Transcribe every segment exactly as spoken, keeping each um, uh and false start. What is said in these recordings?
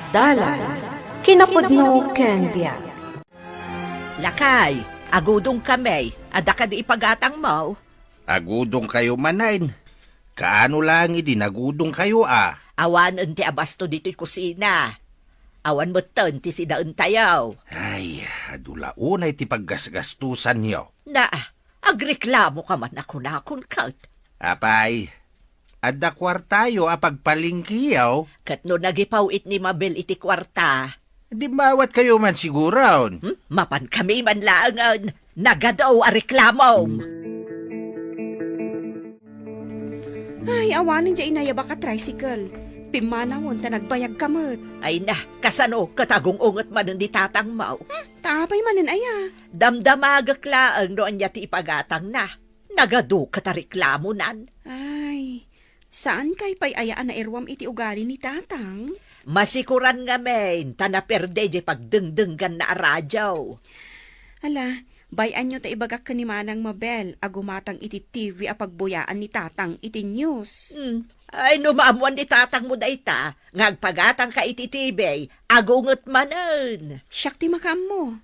Dalan, kinapudno ken biag. Lakay, agudong kami. Adda kadi ipagatangmo? Agudong kayo manen. Kaano lang idi nagudong kayo a? Awanen ti abasto ditoy kusina. Awan metten ti sidaentayo. Ay, adu la unay ti paggasgastusanyo. Na, agreklamo ka man a kunakon ket. Apay, adda kuartayo a pagpalengkeyo? Ket no nagipaw-it ni Mabel iti kuarta, dimmawat kayo man siguron. Hmm? Mapan kami man laengen. Nagadu a reklamom. Ay, awanen diay inayabak a tricycle. Pimmanawen ta nagbayag ka met. Ay na, kasano ket agung-unget manen ni tatangmo? Hmm, ta apay manen aya? Damdamagek laeng no ania ti ipagatangna. Nagadu ket a reklamonan. Ay, saankay pay aya a nairuam iti ugali ni tatang? Masikuran ngamin ta naperde diay pagdengdengganna a radio. Ala, bay-anyo ta ibagak ken ni Manang Mabel a gumatang iti T V a pagbuyaan ni tatang iti news. Hmm. Ay, no maammuan ni tatangmo dayta, nga agpagatangka iti T V, agunget manen. Siak ti makaammo.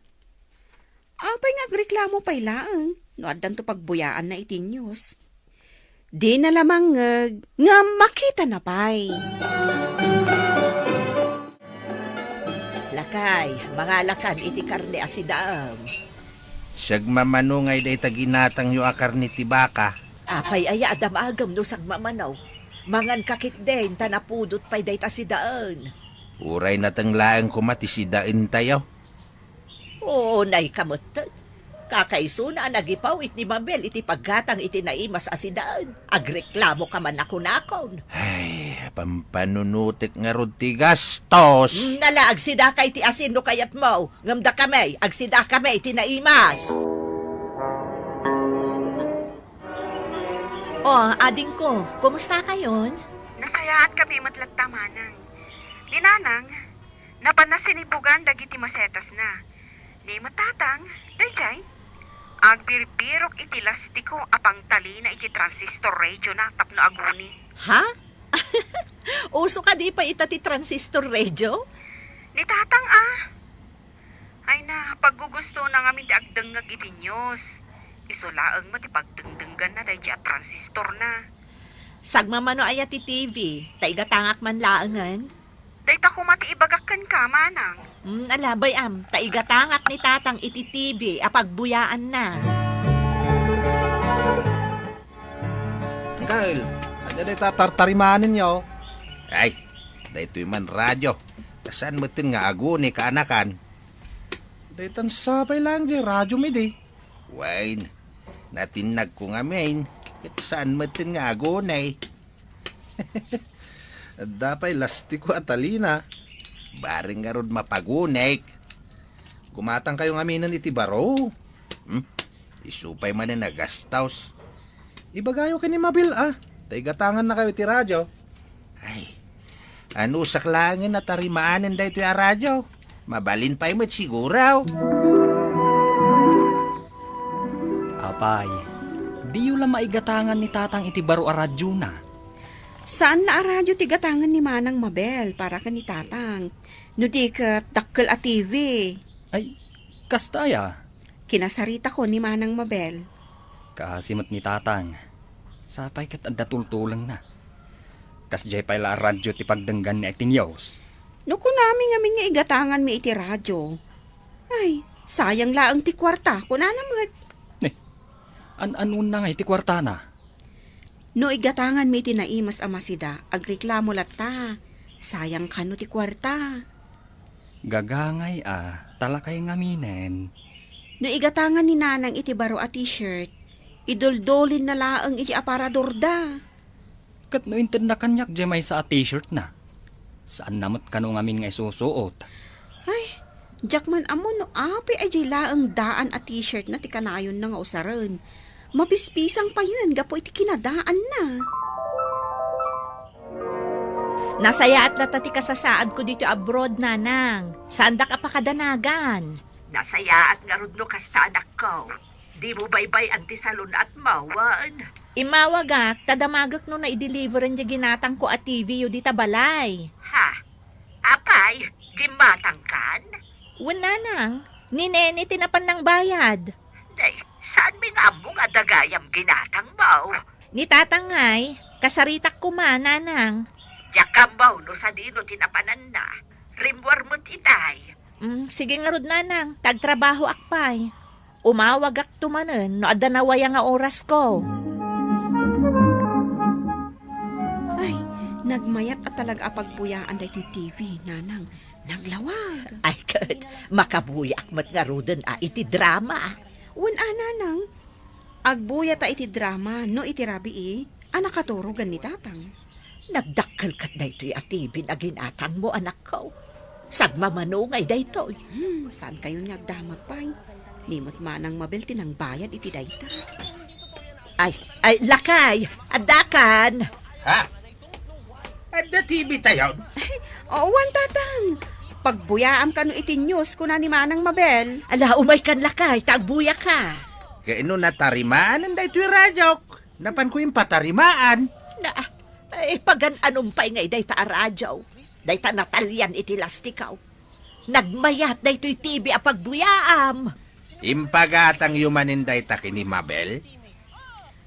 Apay nga agreklamo pay laeng no addanto pagbuyaanna iti news? Dina la mangngeg ngem makitana pay. Lakay, mangalakan iti karne a sidaem. Sagmamano ngay dayta ginatangyo a karne ti baka. Apay aya a damagem no sagmamano? Manganka ketdin ta napudot pay dayta sidaen. Uray nateng laeng koma ti sidaentayo. Unayka metten. Kakaisuna a nagipaw-it ni Mabel iti paggatang iti naimas a sidaen. Agreklamoka man a kunakon. Ay, pampanunotek ngarud ti gastos. Mm, ala, agsidaka iti asin no kayatmo. Ngem dakami, agsidakami iti naimas. O, adingko, kumusta kayon? Nasayaat kami met latta, Manang. Ni Nanang, napanna sinibugan dagiti masetasna. Ni met Tatang, daydiay, agbirbirok iti lastiko a pangtalina iti transistor radio na tapno aguni. Ha? Uso kadi pay ita ti transistor radio? Ni Tatang, a. Ay na, paggugustona ngamin ti agdengngeg iti news. Isu laeng met ti pagdengdengganna daydiay a transistorna. Sagmamano aya ti T V, ta igatangak man laengen? Dayta koma ti ibagak kenka, Manang. Mm, ala, bay-am, ta igatangak ni Tatang iti T V a pagbuyaanna. Kyle, ania dayta tartarimaanenyo? Ay, daytoy man radio. Saan metten nga aguni kaanakan? Daytan sapay laeng diay radiom idi. Wen, natinnagko ngamin, ket saan metten nga aguni. Adda pay lastiko a talina. Bareng ngarud mapagunek. Gumatangkayo ngaminen iti baro. Hmm? Isu pay manen a gastos. Ibagayo ken ni Mabel, a, ta igatangannakayo iti radio. Ay, anusak laengen a tarimaanen daytoy a radio. Mabalin pay met siguro. Apay, diyo la maigatangan ni Tatang iti baro a radiona? Saan la a radio ti gatangen ni Manang Mabel para ken ni Tatang. No di ket dakkel a T V. Ay, kasta aya? Kinasaritakon ni Manang Mabel. Kaasi met ni Tatang. Sapay ket adda tultulengna. Kasdiay pay la a radio ti pagdengganna iti news. No kunami ngamin nga igatanganmi iti radio, ay, sayang laeng ti kuarta, kunana met. Ne, an-anonna ngay ti kuartana? No igatanganmi iti naimas a masida, agreklamo latta. Sayang kano ti kuarta. Gagangay a, ta lakay ngaminen. No igatangan ni Nanang iti baro a t-shirt, iduldulinna laeng iti aparadorda. Ket no intedna kaniak diay maysa a t-shirtna, saanna met kano ngamin nga isusuot. Ay, diak man ammo no apay a diay laeng daan a t-shirtna ti kanayonna nga usaren. Mapispisang payen gapu iti kinadaanna. Nasayaat latta ti kasasaadko ditoy abroad, Nanang. Saandak a pakadanagan. Nasayaat ngarud no kasta, anakko. Dimo baybay-an ti salun-atmo, wen? Immawagak, ta damagek no naideliveran diay ginatangko a T V yu dita balay. Ha? Apay, Immatangkan? Wen, nanang, ni Nene ti napan nangbayad. Nay, saanmi nga ammo nga adda gayam ginatangmo? Ni tatang ngay, kasaritak koma, nanang. Diak ammo no sadino ti napananna. Rimmuar met itay. Mm, sige ngarud, nanang, ta agtrabahoak pay. Umawagakto manen no adda nawaya nga orasko. Ay, nagmayat a talaga a pagbuyaan daytoy T V, nanang. Naglawag. Ay, ket makabuyaak met ngaruden a iti drama. Wen a, nanang. Agbuyata iti drama no iti rabii a nakaturogen ni tatang. Nagdakkel ket daytoy a T V a ginatangmo, anakko. Sagmamano ngay daytoy. Hmm, saankayon nga agdamag pay. Ni met Manang Mabel ti nangbayad iti dayta. Ay, ay, lakay, addakan. Ha? Adda T V tayon? Ay, oo, wen, tatang. Pagbuyaam kano iti news, kuna ni Manang Mabel. Ala, umaykan lakay, ta agbuyaka. Kayno natarimaan daytoy radiok. Napanko impatarimaan. Na, eh, pagan-anom pay ngay dayta a radio? Dayta natalian iti lastikaw. Nagmayat daytoy T V a pagbuyaam. Impagatangyo manen dayta ken ni Mabel?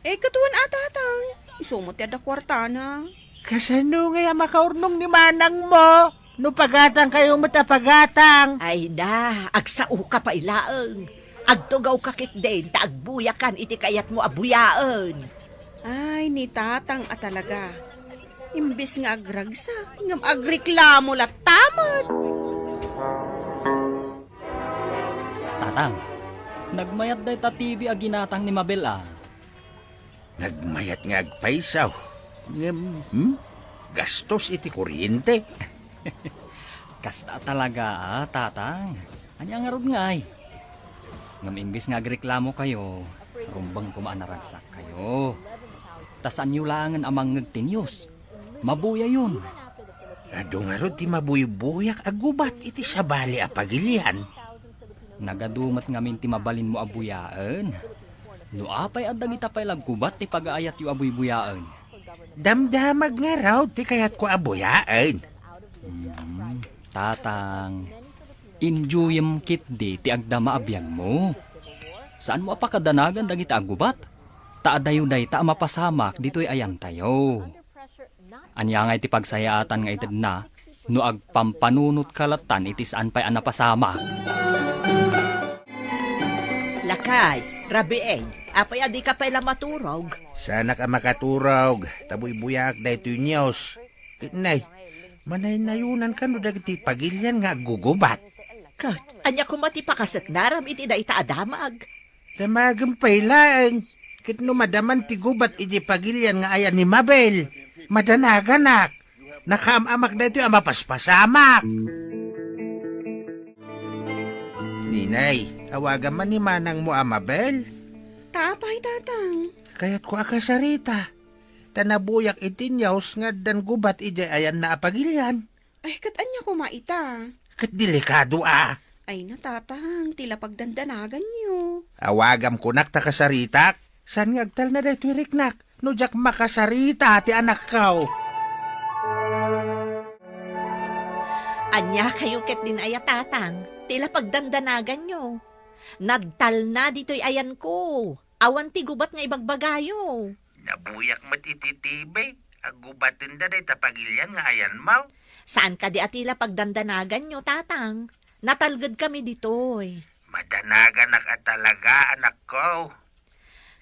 Eh, ket wen a, tatang. Isu met ti adda kuartana. Kasano ngay a makaurnong ni manangmo? No pagatangkayo met a pagatang. Ay na, agsaoka pay laeng. Agtugawka ketdin ta agbuyakan iti kayatmo a buyaen. Ay, ni tatang a talaga. Imbes nga agragsak, ngem agreklamo latta met. Tatang, nagmayat dayta T V a ginatang ni Mabel, a. Nagmayat nga agpayso. Ngem, hmm? Gastos iti kuryente. Kasta talaga, a, tatang. Ania ngarud ngay? Ngem imbes nga agreklamokayo, rumbeng koma a naragsakkayo. Ta saanyo laengen a mangngeg ti news. Mabuyayon. Adu ngarud ti mabuybuyak a gubat iti sabali a pagilian. Nagadu met ngamin ti mabalinmo a buyaen. No apay a dagita pay la gubat ti pagaayatyo a buybuyaen? Damdamag ngarud ti kayatko a buyaen. Hmm, tatang, enjoyem ketdi ti agdama a biagmo. Saanmo a pakadanagan dagita a gubat? Ta adayo dayta a mapasamak ditoy ayantayo. Ania ngay ti pagsayaatan nga itedna no agpampanunotka lattan iti saan pay a napasamak? Lakay, rabiin, apay a dika pay la maturog? Saanak a makaturog, ta buybuyaak daytoy news. Ket nay, manaynayonan kano dagiti pagilian nga aggugubat. Ket, ania koma ti pakaseknaram iti dayta a damag? Damagem pay laeng, ket no madaman ti gubat iti pagilian nga ayan ni Mabel, madanaganak. Nakaam-amak daytoy a mapaspasamak. Ninay, awagam man ni manangmo a Mabel. Ta apay, tatang? Kayatko a kasarita. Ta nabuyak iti news nga addan gubat idiay ayanna a pagilian. Ay, ket ania koma ita? Ket delikado a. Ay, natatang, ti la pagdandanaganyo. Awagam kunak ta kasaritak. Saan nga agtalna daytoy riknak? No diak makasarita ti anakko. Ania kayo ketdin aya, tatang? Ti la pagdandanaganyo. Nagtalna ditoy ayanko. Awan ti gubat nga ibagbagayo. Nabuyak met iti T V, aggubatenda dayta pagilian nga ayanmo. Saan kadi a ti la pagdandanaganyo, tatang? Natalged kami ditoy. Madanaganak a talaga, anakko.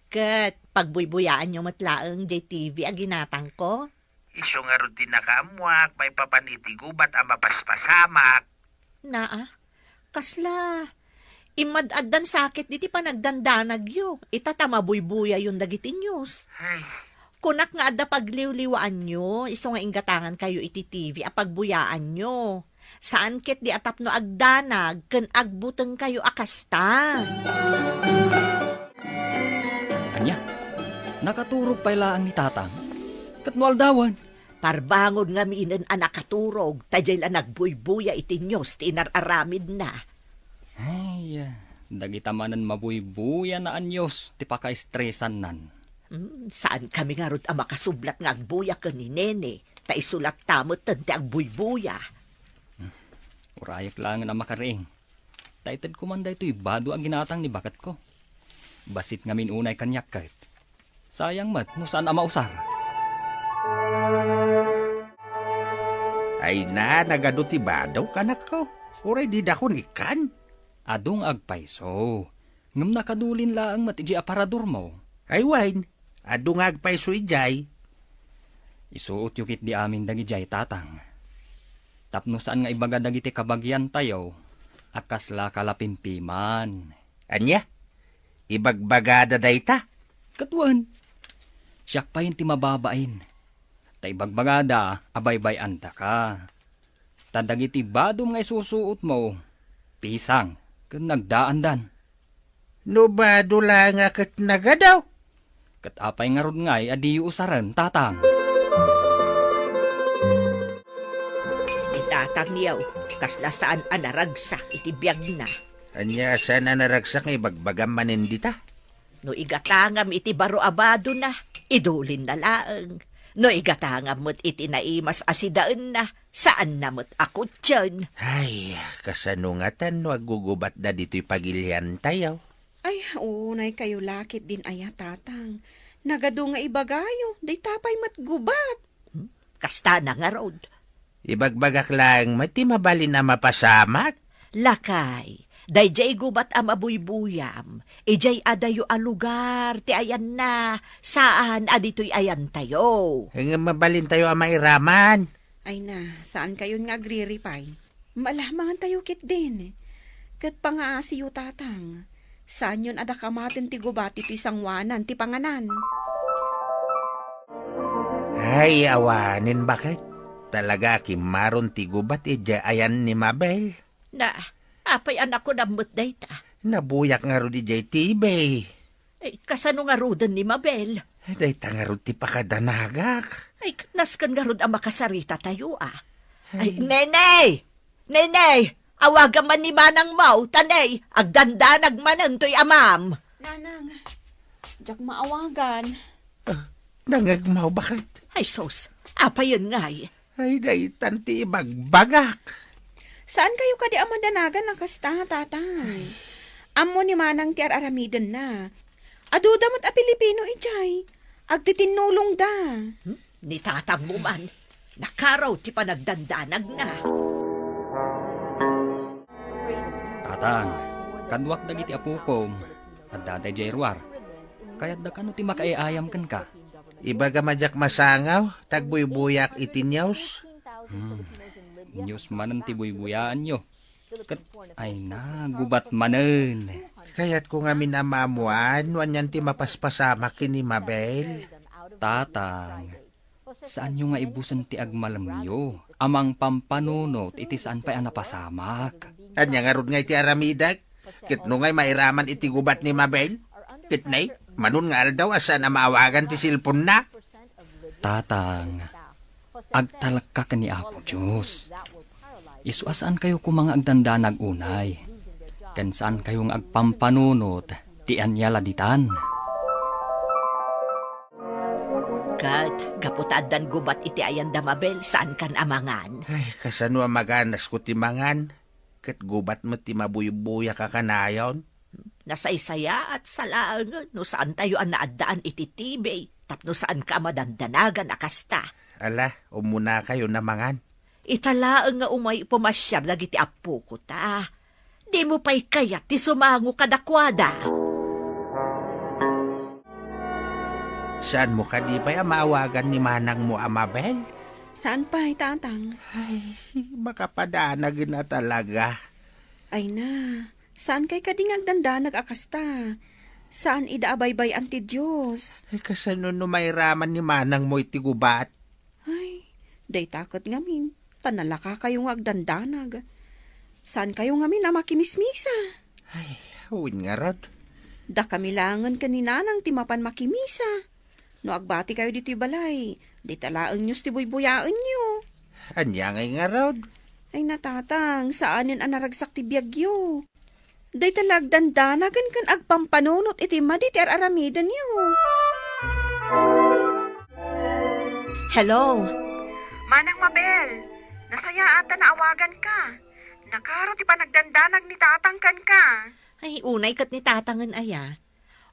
Ket pagbuybuyaanyo met laeng jay T V a ginatangko? Isu ngarud ti nakaammuak maipapan iti gubat a mapaspasamak. Naa, kasla, immad-addan sakit diti panagdandanagyo, ita ta mabuybuyayon dagiti news. Ay. Kunak nga adda pagliwliwaanyo, isu nga inggatangankayo iti T V a pagbuyaanyo. Saan ketdi a tapno agdanag ken agbutengkayo a kasta. Ania? Nakaturog pay laeng ni Tatang? Ket no aldawen? Parbangon ngaminen a nakaturog, ta diay la nagbuybuya iti news ti inar-aramidna. Ay, dagita manen mabuybuya na a news ti pakaestresannan. Hmm, saan kami ngarud a makasublat nga agbuya ken ni Nene, ta isu latta metten ti agbuybuya. Urayek laengen a makariing. Ta itedko man daytoy bado a ginatang ni baketko. Bassit ngamin unay kaniak ket. Sayang met no saan a mausar. Ay na, nagadu ti bado, kanakko. Uray didakon ikkan. Adu nga agpayso. Ngem nakadulin laeng met idiay aparadormo. Ay wen, adu nga agpayso idiay. Isuotyo ketdi amin dagidiay, Tatang. Tapno saan nga ibaga dagiti kabagiantayo a kasla kalapimpiman. Ania? Ibagbagada dayta? Ket wen, siak payen ti mababain. Ta ibagbagada a baybay-andaka. Ta dagiti badom nga isusuotmo, pisang, ken nagdaandan. No bado la nga ket nagadu. Ket apay ngarud ngay a diyo usaren, Tatang? Ni tatangyo, kasla saan a naragsak iti biagna. Ania saan a naragsak nga ibagbagam manen dita? No igatangam iti baro a badona, idulinna laeng. No igatangam met iti naimas a sidaenna, saanna met a kutien. Ay, kasano ngatan no aggugubatda ditoy pagiliantayo? Ay, unay kayo lakit din aya, Tatang. Nagadu nga ibagayo, dayta pay met gubat. Hmm? Kastana ngarud. Ibagbagak laeng met ti mabalin a mapasamak. Lakay, daydiay gubat a mabuybuyam, idiay adayo a lugar ti ayanna, saan a ditoy ayantayo. Ngem mabalintayo a mairaman. Ay na, saan kayon nga agriripay? Maalamangan tayo ketdin. Ket pangaasiyo, Tatang. Saanyon a dakamaten ti gubat iti sanguanan ti panganan. Ay, awanen, baket. Talaga a kimmaron ti gubat idiay ayan ni Mabel. Na, apay a nakunam met dayta? Nabuyak ngarud idiay T V. Ay, kasano ngaruden ni Mabel? Dayta ngarud ti pakadanagak. Ay, nasken ngarud a makasarita tayo, a. Ay, Ay. Nene! Nene! Awagam man ni manangmo, ta ne, agdandanag manen toy amam. Nanang, diak maawagan. Ah, nangngegmaw, baket? Ay, sus, apayen ngay? Ay, daytan ti ibagbagak. Saan kayo kadi a madanagan a kasta, Tatang? Ay. Ammo ni Manang ti ar-aramidenna. Aduda met a Pilipino idiay. Agtitinnulongda. Hmm? Ni tatangmo man. Nakaraw ti panagdandanagna. Tatang, kaduak dagiti apokom. Adda daydiay ruar. Kayatda kano ti makaay-ayam kenka? Ibagam a diak masangaw, ta agbuybuyaak iti news. Hmm. News manen ti buybuyaanyo. Ket, ay na, gubat manen. Kayatko ngamin a maammoan no anian ti mapaspasamak ken ni Mabel. Tatang, saanyo nga ibusen ti agmalemyo a mangpampanunot iti saan pay a napasamak. Ania ngarud nga iti aramidek? Ket no ngay mairaman iti gubat ni Mabel? Ket nay, manon nga aldaw a saan a maawagan ti cellphone-na? Tatang, agtalekka ken ni Apo Dios. Isu a saankayo koma nga agdandanag unay, ken saankayo nga agpampanunot ti ania la ditan. Ket, gapu ta addan gubat iti ayan da Mabel, saankan a mangan. Ay, kasano a maganasko ti mangan? Ket gubat met ti mabuybuyak a kanayon. Nasaysayaat sa laengen no saantayo a naaddaan iti T V tapno saanka a madandanagan a kasta. Ala, umunakayon a mangan. Ita laeng nga umay pumasiar dagiti appoko ta. Dimo pay kayat ti sumango kadakuada. Saanmo kadi pay a maawagan ni manangmo a Mabel? Saan pay, Tatang. Ay, makapadanagen a talaga. Ay na, saankay kadi nga agdandanag a kasta? Saan ida a baybay-an ti Dios? Ay, kasano no mairaman ni manangmo iti gubat? Ay, dayta ket ngamin, ta nalakakayo nga agdandanag. Saankayo ngamin a makimismisa? Ay, wen ngarud. Dakami laengen ken ni Nanang ti mapan makimisa. No agbatikayo ditoy balay, dayta laeng news ti buybuyaenyo. Ania ngay ngarud? Ay, na, Tatang, saanen a naragsak ti biagyo. Dayta la agdandanagen ken agpampanunot iti madi ti ar-aramidenyo. Hello? Manang Mabel, nasayaat ta naawaganka. Nakaro ti panagdandanag ni Tatang kenka. Ay, unay ket ni Tatangen aya.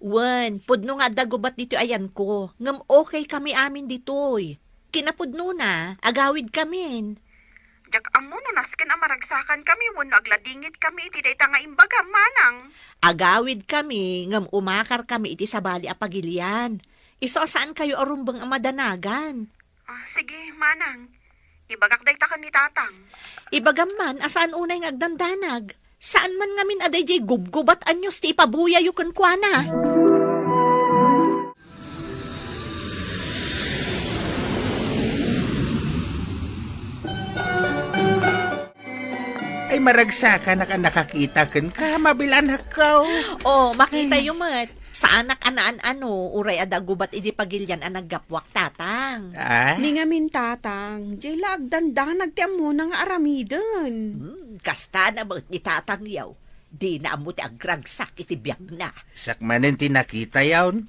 Wen, pudno nga adda gubat ditoy ayanko, ngem okay kami amin ditoy. Kinapudnona, agawid kamin. Diak ammo no nasken a maragsakan kami wenno agladingit kami iti dayta nga imbagam, manang. Agawid kami, ngem umakar kami iti sabali a pagilian. Isu a saan kayo a rumbeng a madanagan. Ah, sige, manang. Ibagak dayta ken ni Tatang. Ibagam man a saan unay nga agdandanag. Saan man ngamin a daydiay gubgubat a news ti ipabuyayo kenkuana. Ay, maragsakanak a nakakita kenka, mabilanakko. Oh, makitayo met. Saanak a naan-ano, uray adda gubat iti pagilian a naggapuak, Tatang. Ah? Ni ngamin, Tatang, diay la agdandanag ti ammona nga aramiden. Hmm, kasta na met ni Tatang yaw. Dina ammo ti agragsak iti biagna. Sakmanen ti nakita yawn.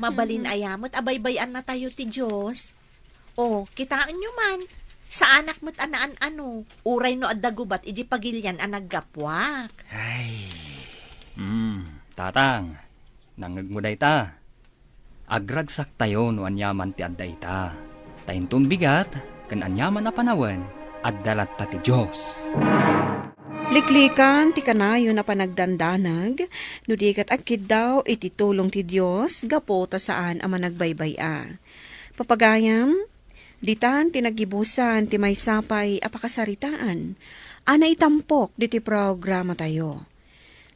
Mabalin aya met a baybay-annatayo ti Dios. Oh, kitaenyo man. Saanak met a naan-ano, uray no adda gubat iti pagilian a naggapuak. Ay. Hmm, Tatang, nangngegmo dayta. Agragsaktayo no aniaman ti adda ita. Ta inton bigat ken aniaman a panawen, adda latta ti Dios. Liklikan ti kanayon a panagdandanag, no di ket agkiddaw iti tulong ti Dios gapu ta saan a managbaybay-a. Papagayam, ditan ti naggibusan ti maysa pay a pakasaritaan a naitampok ditoy programatayo.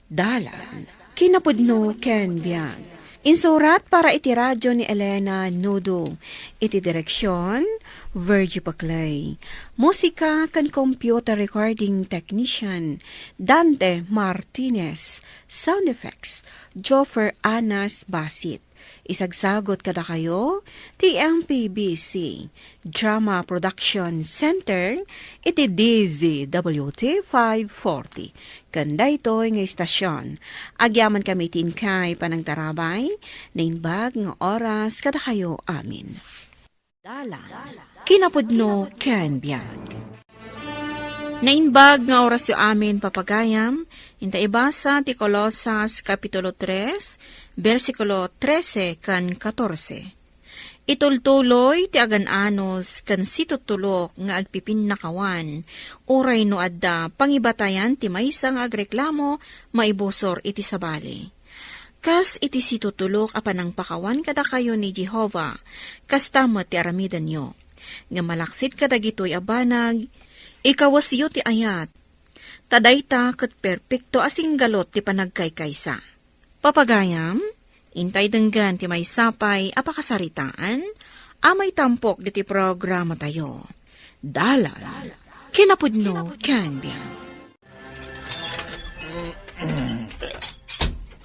Dalan, kinapudno ken biag. Insurat para iti radio ni Elena Nudo. Iti direksion, Virgie Paclay. Musika ken computer recording technician, Dante Martinez. Sound effects, Joffer Anas Basit. Isagsagut kadakayo ti M P B C Drama Production Center iti D Z W T five forty. Ken daytoy nga istasion, agyamankami iti inkay panangtarabay, naimbag nga oras kadakayo amin. Dalan, kinapudno ken biag. Naimbag nga orasyo amin, papagayam, inta ibasa ti Colosas Kapitulo tres, bersikulo trese ken katorse. Itultuloy ti agan-anos ken situtulok nga agpipinnakawan, uray no adda pangibatayan ti maysa nga agreklamo maibusor iti sabali. Kas iti situtulok a panangpakawan kadakayo ni Jehovah, kasta met ti aramidenyo. Ngem malaksid kadagitoy a banag, ikawesyo ti ayat, ta dayta ket perpekto a singgalot ti panagkaykaysa. Papagayam, intay denggen ti maysa pay a pakasaritaan a maitampok diti programatayo. Dalan, kinapudno ken biag.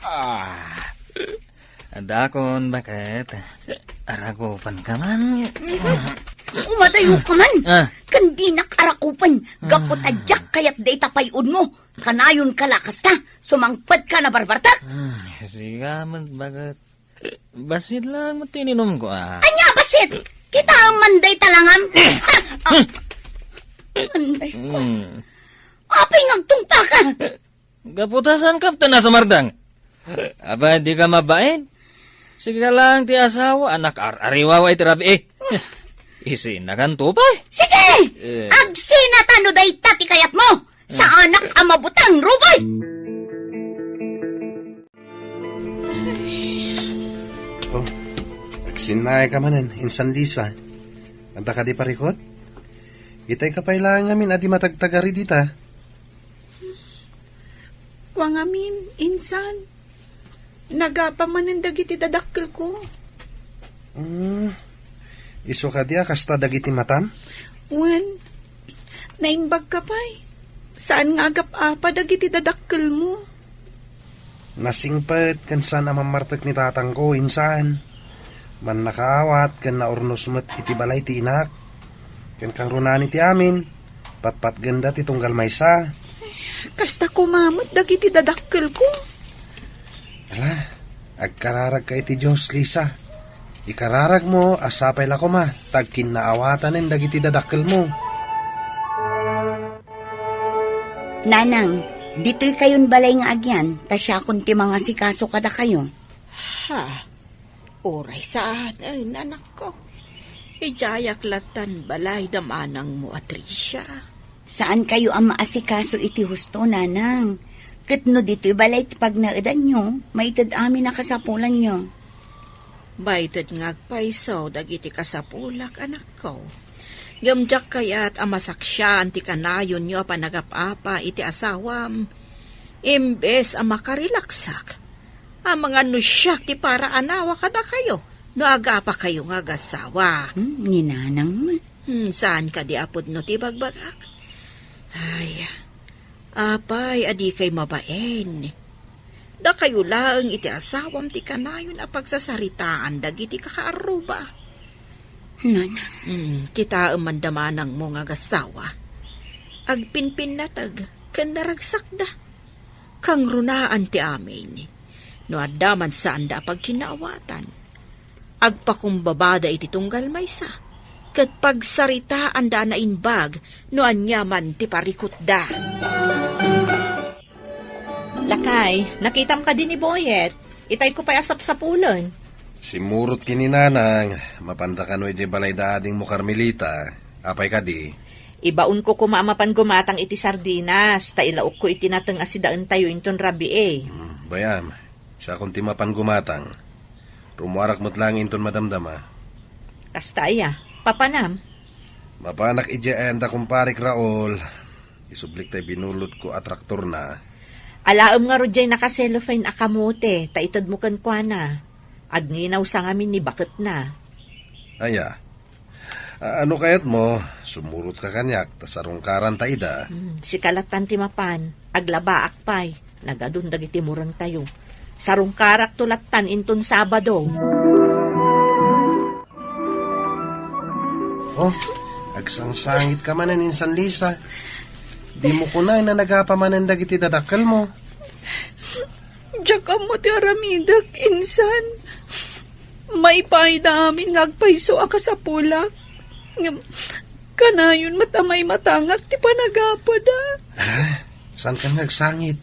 Ah. Dakon, baket. Arakupan ka man. Umadayo ka man. Ah. Ken dinak arakupan. Gapu ta diak kayat dayta pay-onmo. Kanayon ka la kasta. Sumangpet ka na barbartak. Hmm, siga man, baket. Bassit lang met ti ininumko, ah. Ania bassit? Kita man dayta langam. Ha? Ah. Anday ko. Hmm. Apay nga agtungpa ka? Gapu ta saan ka ta nasumardeng? Apay, di ka mabain? Siga lang ti asawa, anak ar-ariwawa iti rabii. Isinakan to pay. Sige! Eh. Agsinata no dayta ti kayatmo. Saanak a mabutang, Ruboy! Oh, agsinnaay ka manen, insan Lisa. Adda kadi parikut? Itay ka pay laeng ngamin a di matagtagari dita. Kua ngamin, insan. Nagapa manen dagiti dadakkelko. Hmm. Isu kadi a kasta dagiti matam? Wen, naimbag ka pay. Saan nga agap-apa dagiti dadakkelmo. Nasingpet ken saan a mammartek ni tatangko, insan. Mannakaawat ken naurnos met iti balay ti inak. Ken kangrunaan iti amin, patpatgenda ti tunggal maysa. Kasta koma met dagiti dadakkelko. Ala, agkararagka iti Dios, Lisa. Ikararagmo a sapay la koma ta agkinnaawatanen dagiti dadakkelmo. Nanang, ditoy kayon balay nga agyan, ta siakon ti mangasikaso kadakayo. Ha? Uray saan, ay, anakko. Idiayak lattan balay da manangmo a Tricia. Saan kayo a maasikaso iti husto, nanang. Ket no ditoy balay ti pagnaedanyo, maited amin a kasapulanyo. Maited nga agpayso dagiti kasapulak, anakko. Ngem diak kayat a masaksian ti kanayonyo a panagap-apa iti asawam. Imbes a makarelaksak, amangan no siak ti paraanawa kadakayo no agapakayo nga agasawa. Hmm, ni nanang met. Hmm, saan kadi a pudno ti bagbagak? Ay, apay a dikay mabain. Dakayo laeng iti asawam ti kanayon a pagsasaritaan dagiti kakaarruba. Nanang. Hmm, kitaem man da manangmo nga agasawa. Agpinpinnateg ken naragsakda. Kangrunaan ti amin. No adda man saanda a pagkinaawatan, agpakumbabada iti tunggal maysa, ket pagsaritaanda a naimbag no aniaman ti parikutda. Lakay, nakitam kadi ni Boyet? Itayko pay a sapsapulen. Simmurot ken ni nanang, mapanda kano idiay balay da adingmo Carmelita. Apay kadi? Ibaonko koma a mapan gumatang iti sardinas, ta ilaokko iti nateng a sidaentayo inton rabii. Hmm, bay-am, siakon ti mapan gumatang. Rummuarak met laeng inton madamdama. Kasta aya, papanam? Mapanak idiay ayan da kumparek Raul. Isublik tay binulodko a traktorna. Alaem ngarud diay naka-cellophane a kamote, ta itedmo kenkuana. Agnginaw sa ngamin ni baketna. Aya? A-, ano kayatmo? Sumurotka kaniak, ta sarungkaranta ida. Hmm, sika lattan ti mapan. Aglabaak pay. Nagadun dagiti murengtayo. Sarungkarakto lattan inton Sabado. Oh, agsangsangitka manen insan, Lisa. Dimo kunaen a nagapa manen dagiti dadakkelmo. Diak ammo ti aramidek, insan. Maipaayda amin nga agpayso a kasapulak. Ngem, kanayon met a maimatangak ti panagapada. Ah, saankan nga agsangit?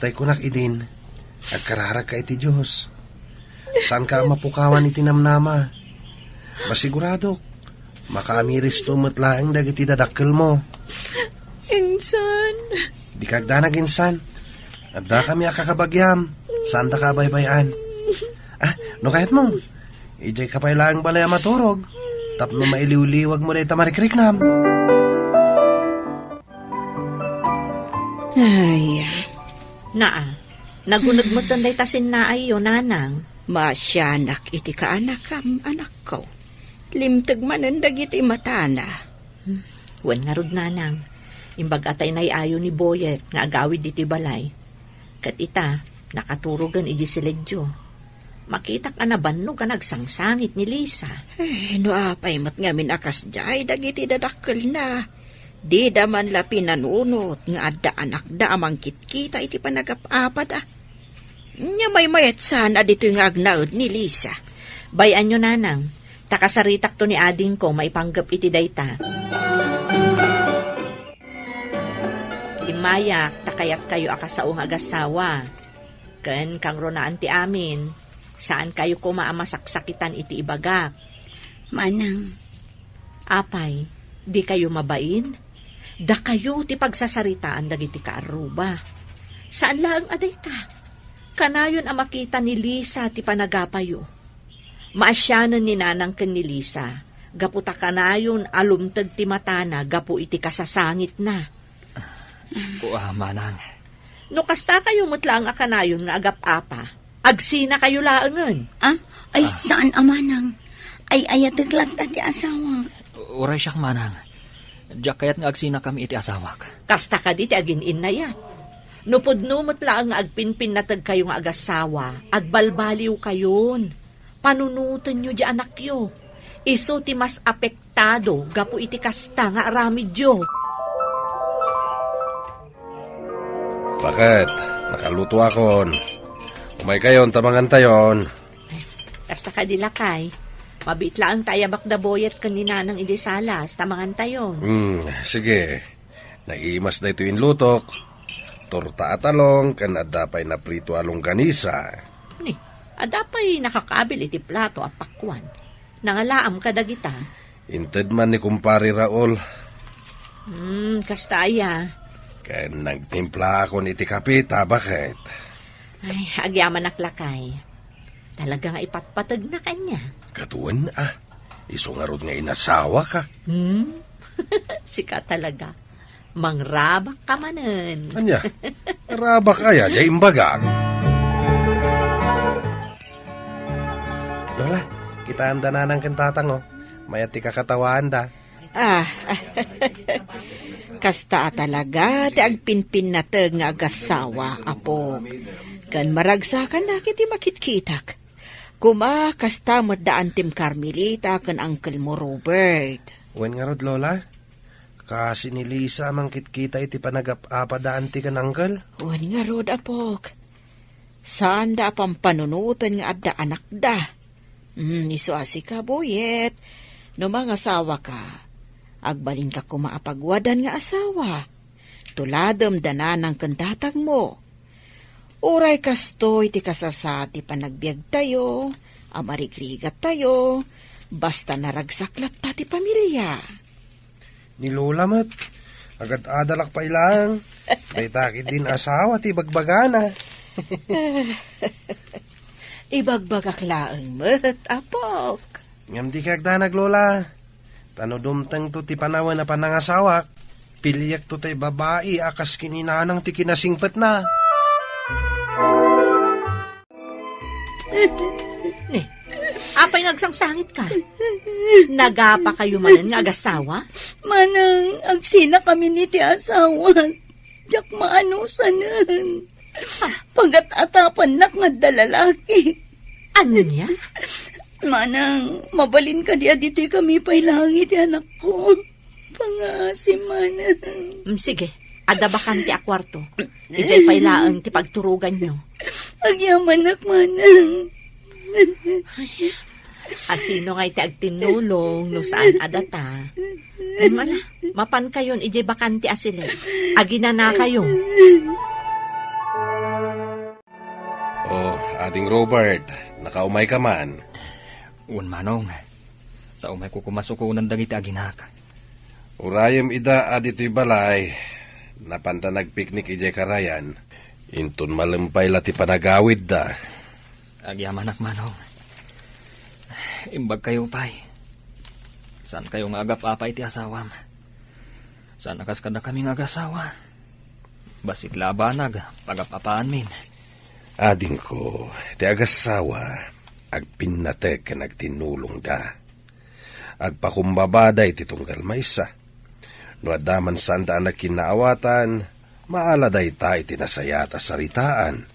Tay kunak idin, agkararagka iti Dios. Saanka a mapukawan iti namnama. Masiguradok, makaamiristo met laeng dagiti dadakkelmo. Insan. Dika agdanag, insan. Addakami a kakabagiam. Saandaka a baybay-an. Ah, no kayatmo, idiayka pay laeng balay a maturog. Tapno mailiwliwagmo dayta marikriknam. Ay. Naa, naguneg metten dayta sinnaayyo, nanang. Maasianak iti kaanakam, anakko. Limteg manen dagiti matana. Hmm. Wen ngarud, nanang. Imbag a ta inay-ayo ni Boyet nga agawid iti balay. Ket ita, nakaturogen iti siledyo. Makitak a nabannog a nagsangsangit ni Lisa. Eh, no apay met ngamin a kasdiay dagiti dadakkelna, dida man la pinanunot nga adda anakda a mangkitkita iti panagap-apada. Nia maymayat saan a ditoy nga agnaed ni Lisa. Bay-anyo, nanang, ta kasaritakto ni adingko maipanggep iti dayta. Immayak ta kayatkayo a kasao nga agassawa. Ken kangrunaan ti amin, saankayo koma a masaksakitan iti ibagak. Manang. Apay, dikayo mabain? Dakayo ti pagsasaritaan dagiti kaarruba. Saan laeng a dayta. Kanayon a makita ni Lisa ti panagapayo. Maasianen ni Nanang ken ni Lisa, gapu ta kanayon a lumteg ti matana gapu iti kasasangitna. Kua, Manang. No kastakayo met laeng a kanayon nga agap-apa, agsinakayo laengen. Ah? Ay, ah, saan a, Manang. Ay, ayatek latta ti asawak. Uray siak, Manang. Diak kayat nga agsinakami iti asawak. Kasta kadi ti agin-innayat. No pudno met laeng nga agpinpinnategkayo nga agassawa, agbalbaliwkayon. Panunotenyo ti anakyo. Isu ti mas apektado gapu iti kasta nga aramidyo. Paket, nakalutoakon. Umaykayon ta mangantayon. Kasta kadi, lakay. Mabiit laeng ta ayabak da Boyet ken ni Nanang idiay sala, ta mangantayon. Hmm, sige. Naimas daytoy inlutok. Torta a talong ken adda pay naprito a longganisa. Ni, adda pay nakakabil iti plato a pakuan. Nangalaam kadagita. Inted man ni kumpare Raul. Hmm, kasta aya. Ken nagtimplaakon iti kape, ta baket. Ay, agyamanak lakay. Talaga nga ipatpategna kanya. Katuen a. Isu ngarud nga inasawaka. Hmm? Sika talaga. Mangrabak ka manen. Ania? Rabak aya, jay imbagak. Lola, kitaem da nanang ken tatang, oh. Mayat ti kakatawaanda. Ah, kasta a talaga ti agpinpinnateg nga agasawa, apok. Ken maragsakannak iti makitkitak. Kuma, kasta met da Antim Carmelita ken Uncle mo Robert. Wen ngarud, Lola? Kasi ni Lisa a mangkitkita iti panagap-apa da Anti ken Uncle? Wen ngarud, apok. Saanda a pampanunoten nga adda anakda. Hmm, isu a sika, Boyet. No mangasawaka, agbalinka koma a pagwadan nga asawa. Tuladem da nanang ken tatangmo. Uray kastoy ti kasasaad ti panagbiagtayo, a marigrigattayo, basta naragsak latta ti pamilia. Ni Lola met, agad-adalak pay laeng. Dayta ketdin asawa ti ibagbagana. Ibagbagak laeng met, apok. Ngem dika agdanag, Lola. Ta no dumtengto ti panawen a panangasawak, piliekto tay babai a kas ken ni nanang ti kinasingpetna. Ni, apay nga agsangsangitka? Nagapakayo manen nga agasawa? Manang, agsinakamin iti asawan. Diak maanusanen. Pagat-atapannak nga adda lalaki. Ania? Manang, mabalin kadi a ditoy kami pay laeng iti anakko? Pangaasim, manang. Mm, sige, adda bakante a kuarto. Idiay pay laeng ti pagturoganyo. Agyamanak, manang. Asino nga iti agtinnulong no saan a data? Ngem ala, mapankayon idiay bakante a siled. Aginanakayo. Oh, Ading Robert, nakaumay ka man. Wen, Manong. Ta umayko koma sukonen dagiti aginak. Urayem ida a ditoy balay, napanta nagpiknik idiay karayan. Inton malem pay la ti panagawidda. Agyamanak, Manong. Imbagkayo pay. Saankayo nga agap-apa iti asawam. Saan a kas kadakami nga agasawa. Bassit la a banag, pagap-apaanmin. Adingko, ti agasawa, agpinnateg ken agtinnulongda. Agpakumbabada iti tunggal maysa. No adda man saanda a nagkinnaawatan, maala dayta iti nasayaat a saritaan.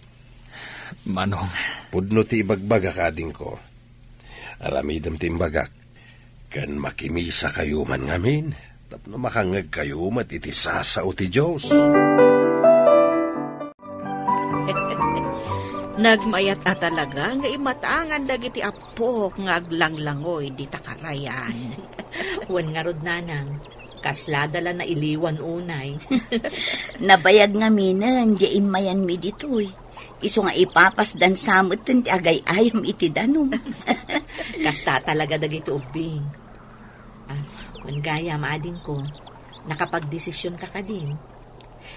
Manong. Pudno ti ibagbagak, adingko. Aramidem ti imbagak. Ken makimisakayo man ngamin, tapno makangngegkayo met iti sasao ti Dios. Nagmayat a talaga nga imatangan dagiti appok nga aglanglangoy dita karayan. Wen ngarud, nanang, kaslada la nailiwan unay. Nabayag ngaminen diay immayanmi ditoy. Isu nga ipapasdan sa metten ti agay-ayam iti danum. Kasta talaga dagiti ubbing. Ah, wen gayam, adingko, nakapagdesisionka kadin?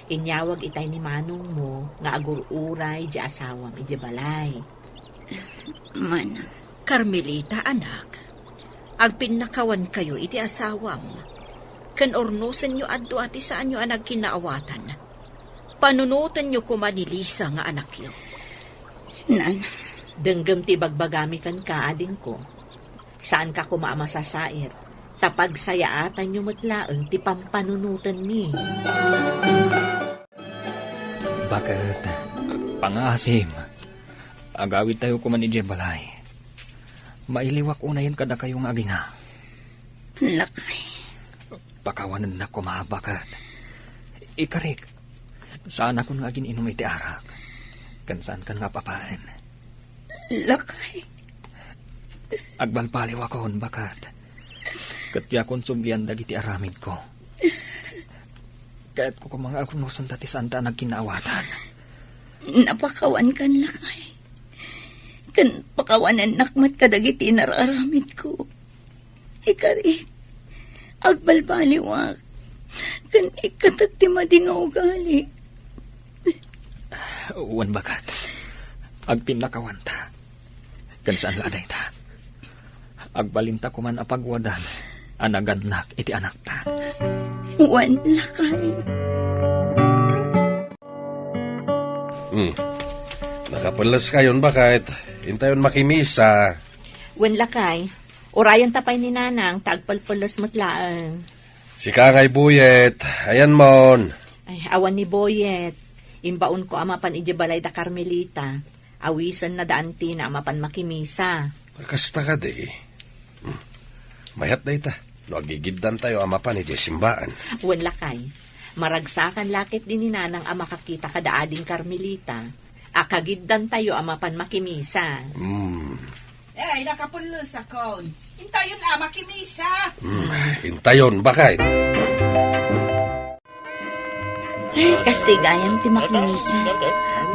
Inyawag itay ni manongmo nga agur-uray di asawam idiay balay. Manang. Carmelita, anak, agpinnakawankayo iti asawam, ken urnosenyo adu ti saanyo a nagkinnaawatan. Panunotenyo koma ni Lisa nga anakyo. Nan. Denggem ti ibagbagami kenka, adingko. Saanka koma a masasair, ta pagsayaatanyo met laeng ti pampanunotenmi. Baket, pangaasim, agawidtayo koma idiay balay. Mailiwak unayen kadakayo nga agina. Lakay. Pakawanennak koma, baket. Ikarik, saanakon nga agin-inum iti arak. Ken saankan nga apapaen. Lakay. Agbalbaliwakon, baket. Ket diakon sublian dagiti aramidko. Kayatko koma nga agnusen ta ti saanta a nagkinnaawatan. Napakawankan, lakay. Ken pakawanennak met kadagiti inar-aramidko. Ikarik, agbalbaliwak, ken ikkatek ti madi nga ugali. Wen, baket, agpinnakawanta. Ken saan la a dayta, agbalinta koman a pagwadan a nagannak iti anakta. Wen, lakay. Hmm. Nakapelleskayon, baket. Intayon makimisa. Wen, lakay. Urayenta pay ni Nanang ta agpelpelles met laeng. Sika ngay, Boyet. Ayanmon. Ay, awan ni Boyet. Imbaonko a mapan idiay balay da Carmelita. Awisenna da Antina a mapan makimisa. Kasta kadi. Hmm. Mayat dayta no agigiddantayo a mapan idiay simbaan. Wen, lakay. Maragsakan la ketdi ni Nanang a makakita kada ading Carmelita a kagiddantayo a mapan makimisa. Hmm. Ay, nakapulosakon. Intayon a makimisa. Hmm, intayon, baket. Ay, kastoy gayam ti makimisa.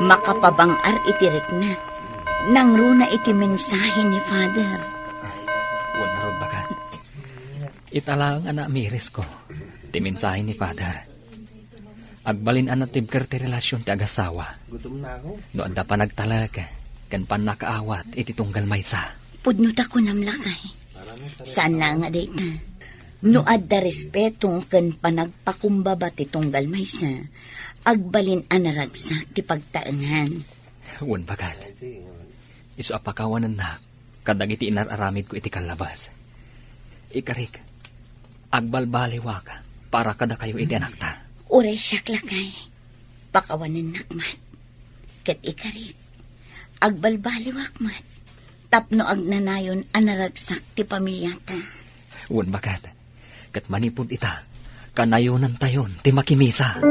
Makapabang-ar iti rikna. Nangruna iti mensahe ni Father. Wen ngarud, baket. Ita laeng a naamirisko ti mensahe ni Father. Agbalin a natibker ti relasion ti agasawa. No adda panagtalek ken pannakaawat iti tunggal maysa. Pudno ta kunam, lakay. Saan laeng a dayta. No adda respeto ken panagpakumbaba ti tunggal maysa, agbalin a naragsak ti pagtaengan. Wen, baket. Isu a pakawanennak kadagiti inar-aramidko iti kallabas. Ikarik, agbalbaliwak para kadakayo iti anakta. Uray siak, lakay, pakawanennak met. Ket ikarik, agbalbaliwak met tapno agnanayon a naragsak ti pamiliata. Wen, baket. Ket manipud ita, kanayonantayon ti makimisa.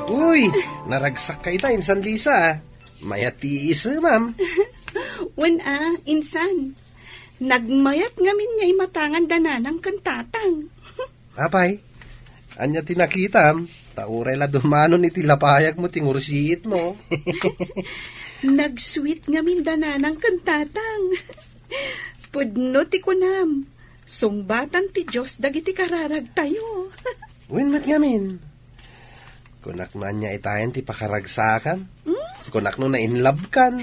Uy, naragsak ka ita, insan Lisa. Mayat ti iisemam. Wen a, insan. Nagmayat ngamin nga imatangan da Nanang ken Tatang. Apay, ania ti nakitam? Ta uray la dumanon iti lapayagmo ti ngursiitmo. Nag-sweet ngamin da Nanang ken Tatang. Pudno ti kunam, sungbatan ti Dios dagiti kararagtayo. Wen met ngamin. Kunak no ania itayen ti pakaragsakam? Hmm? Kunak no na-inlove kan?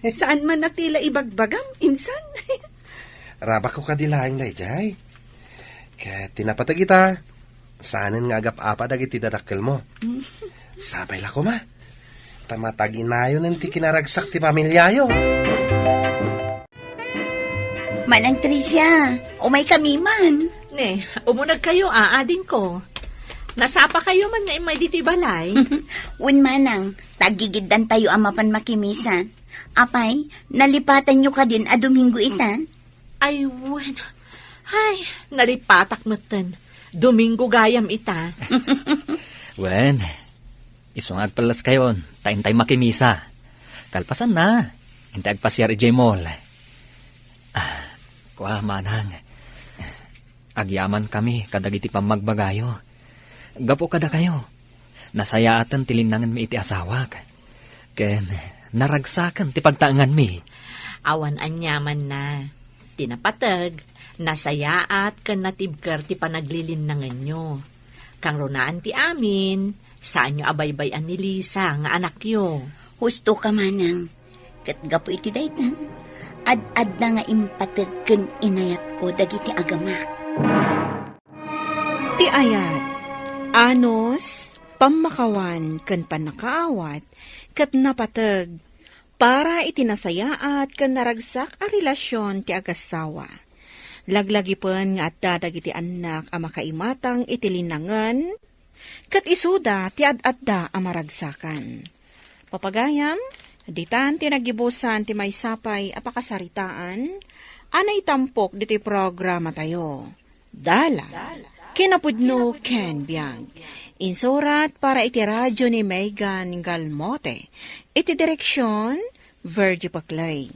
Saan man a ti la ibagbagam, insan? Rabakko kadi laeng daydiay. Ket ti napateg ita, saanen nga agap-apa dagiti dadakkelmo. Hmm. Sapay la koma. Ta mataginayonen ti kinaragsak ti pamiliayo. Manang Tricia, umaykami man. Ne, umunegkayo, a, adingko. Nasapakayo man nga immay ditoy balay? Wen, manang, ta agigiddantayo a mapan makimisa. Apay, nalipatanyo kadin a Domingo ita? Ay, wen. Ay, nalipatak metten. Domingo gayam ita. Wen, isu nga agpelleskayon, ta intay makimisa. Kalpasanna, intay agpasiar idiay mall. Ah, kua, manang. Agyamankami kadagiti pammagbagayo. Gapu kadakayo, nasayaaten ti linnangenmi iti asawak. Ken naragsaken ti pagtaenganmi. Awan aniamanna. Ti napateg, nasayaat ken natibker ti panaglilinnangenyo. Kangrunaan ti amin, saanyo a baybay-an ni Lisa nga anakyo. Husto ka, manang. Ket gapu iti dayta, ad-adda nga impateg ken inayatko dagiti agamak. Ti ayat, anus, pammakawan, ken pannakaawat, ket napateg para iti nasayaat ken naragsak a relasion ti agassawa. Laglagipen nga adda dagiti annak a makaimatang iti linnangen, ket isuda ti ad-adda a maragsakan. Papagayam, ditan ti naggibusan ti maysa pay a pakasaritaan a naitampok ditoy programatayo. Dala, kinapudno ken biag. Insurat para iti radio ni Megan Galmote. Iti direksion, Virgie Paclay.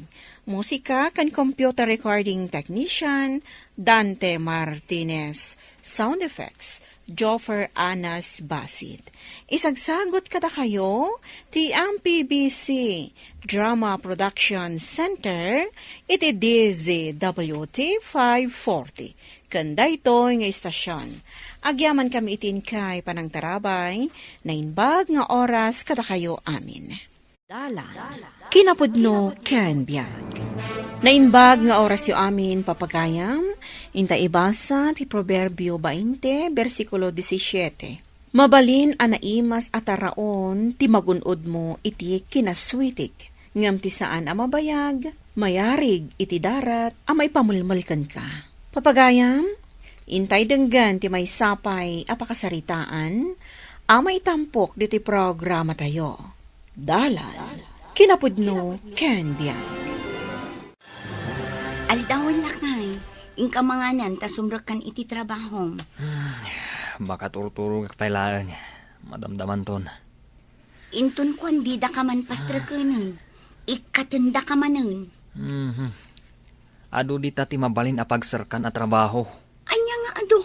Musika ken computer recording technician, Dante Martinez. Sound effects, Joffer Anas Basit. Isagsagut kadakayo ti M P B C Drama Production Center iti D Z W T five forty. Ken daytoy nga istasion, agyamankami iti inkay panangtarabay, naimbag nga oras kadakayo amin. Dalan, kinapudno ken biag. Naimbag nga orasyo amin, papagayam, inta ibasa ti Proverbio bainte, bersikulo disisiete. Mabalin a naimas a taraon ti magun-odmo iti kinaswitik, ngem ti saan a mabayag, mayarig iti darat a maipamulmol kenka. Papagayam, intay denggen ti maysa pay a pakasaritaan a maitampok ditoy programatayo. Dalan, kinapudno ken biag. Aldawen, lakay, inka manganan ta sumrekkan iti trabahom. Makaturturogak pay laeng. Madamdamanton. Inton kuan, didaka man pastrekenen. Ikkatendaka manen. Mhm. Adu dita ti mabalin a pagserkan a trabaho. Ania nga adu?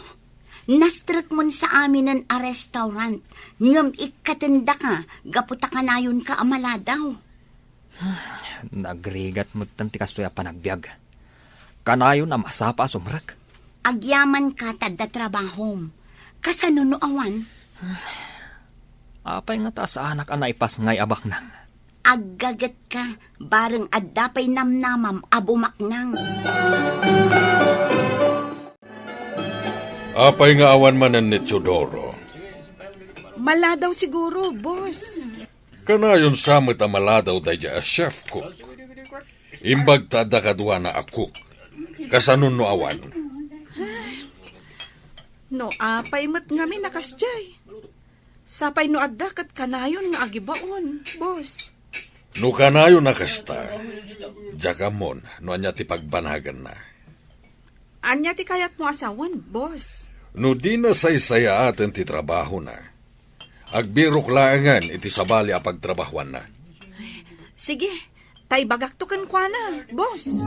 Nastrekmon sa aminen a restaurant, ngem ikkatendaka gapu ta kanayonka a maladaw. Nagrigat metten ti kastoy a panagbiag. Kanayon a masapa a sumrek. Agyamanka ta adda trabahom. Kasano no awan? Apay ngata a saanak a naipasngay a baknang? Aggagetka, bareng adda pay namnamam a bumaknang. Apay nga awan manen ni Teodoro? Maladaw siguro, boss. Kanayon sa met a maladaw daydiay a chef cook. Imbag ta adda kaduana a cook. Kasano no awan? No apay met ngamin a kasdiay. Sapay no adda ket kanayon nga agibaon, boss. No kanayon a kasta, diak ammon no ania ti pagbanaganna. Ania ti kayatmo a sawen, boss? No dina saysayaaten ti trabahona, agbirok laengen iti sabali a pagtrabahoanna. Sige, ta ibagakto kenkuana, boss.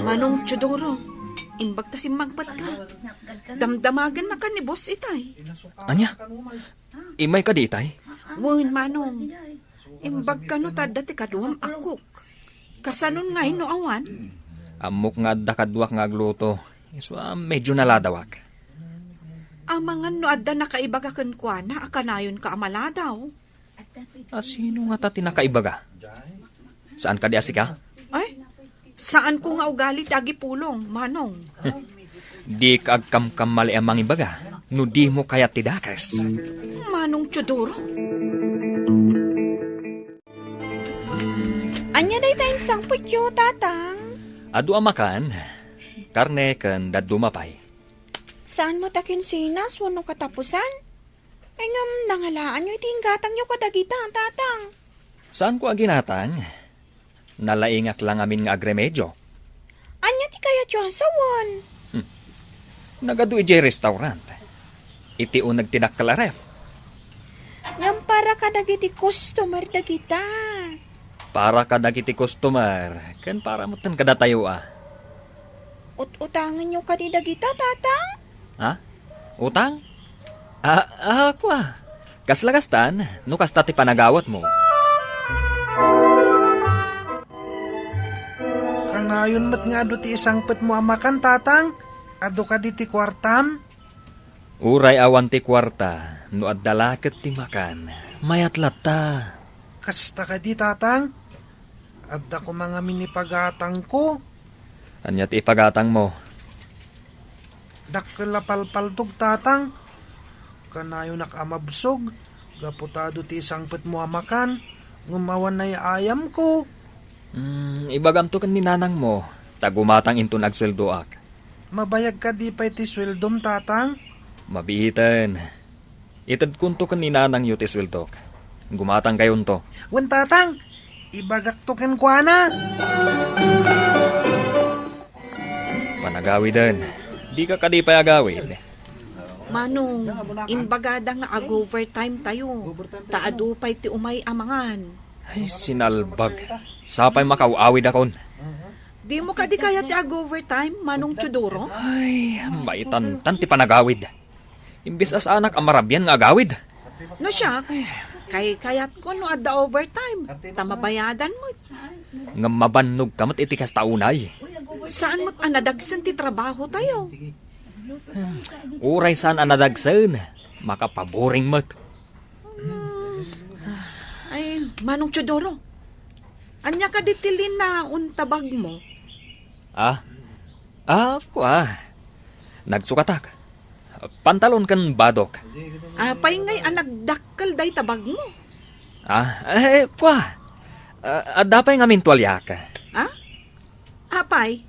Manong Teodoro, imbag ta simmangpetka. Damdamagenna ken ni boss itay. Ania? Immay kadi itay? Wen, Manong. Imbag kano ta adda ti kaduam a cook. Kasanon ngay no awan? Ammok nga adda kaduak nga agluto. Isu a medyo naladawak. Amangan no adda nakaibaga kenkuana a kanayonka a maladaw. A sino ngata ti nakaibaga? Saan kadi a sika? Ay, saanko nga ugali ti agipulong, Manong. Dika agkamkamali a mangibaga no dimo kayat ti dakes. Manong Teodoro. Ania dayta insangpetyo, Tatang? Adu a makan, karne ken dadduma pay. Saan met a kinsinas wenno katapusan? Ay, ngem nangalaanyo iti inggatangyo kadagita, Tatang. Saanko a ginatang. Nalaingak la ngamin nga agremedio. Ania ti kayatyo a sawen? Hmm. Nagadu idiay restaurant. Iti uneg ti dakkel a ref. Ngem para kadagiti customer dagita. Para kadagiti customer, ken para metten kadatayo a. Ut-utangenyo kadi dagita, Tatang? Ha? Utang? Ah, ah, kua. Kasla kastan, no kasta ti panagawatmo. Kanayon met nga adu ti isangpetmo a makan, Tatang? Adu kadi ti kuartam? Uray awan ti kuarta, no adda la ket ti makan, mayat latta. Kasta kadi, Tatang? Adda koma ngamin ipagatangko. Ania ti ipagatangmo? Dakkel a palpaltog, Tatang. Kanayonak a mabsog, gapu ta adu ti isangpetmo a makan, ngem awan ay-ayamko. Hmm, ibagamto ken ni nanangmo, ta gumatang inton agsueldoak. Mabayag kadi pay ti sueldom, Tatang? Mabiiten. Itedkonto ken ni nanangyo ti sueldok. Gumatangkayonto. Wen, Tatang, ibagakto kenkuana. Panagawiden. Dika kadi pay agawid? Manong, imbagada nga ag-overtime tayo. Ta adu pay ti umay a mangan. Ay, sinalbag. Sapay makaw-awidakon. Dimo kadi kayat ti ag-overtime, Manong Teodoro? Ay, maitantan ti panagawid. Imbes a saanak a marabian nga agawid. No siak, kaykayatko no adda overtime, ta mabayadan met. Ngem mabannogka met iti kasta unay. Saan met a nadagsen ti trabaho tayo. Uray saan a nadagsen, makapaboring met. Ay, Manong Teodoro, ania kadi ti linaon ta bagmo? Ah? Ah, kua. Nagsukatak. Pantalon ken badok. Apay ngay a nagdakkel dayta bagmo? Ah, eh, kua. Ah, adda pay ngamin tualiak. Ha? Apay?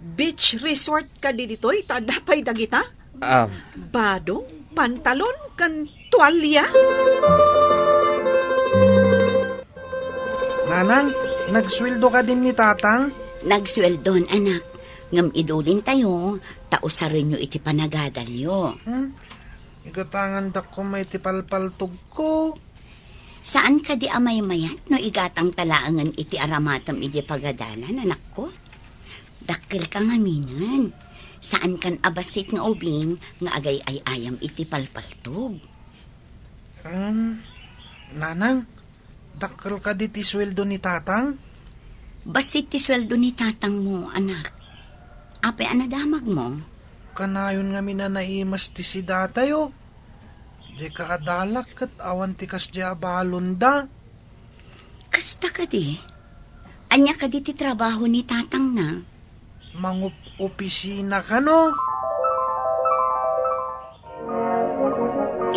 Beach resort kadi ditoy, ta adda pay dagita? Ah. Badok, pantalon, ken tualia? Nanang, nagsueldo kadin ni Tatang? Nagsueldon, anak. Ngem idulintayo, ta usarenyo iti panagadalyo. Hmm? Igatangandak koma iti palpaltogko. Saan kadi a maymayat no igatangta laengen iti aramatem idiay pagadalan, anakko? Dakkelka ngaminen. Saankan a bassit nga ubing nga agay-ay-ayam iti palpaltog. Hmm, Nanang, dakkel kadi ti sueldo ni Tatang? Bassit ti sueldo ni tatangmo, anak. Apay a nadamagmo? Kanayon ngamin a naimas ti sidatayo. Diay kaadalak ket awan ti kasdiay a balonda. Kasta kadi? Ania kadi ti trabaho ni tatangna? Mangup-opisina kano?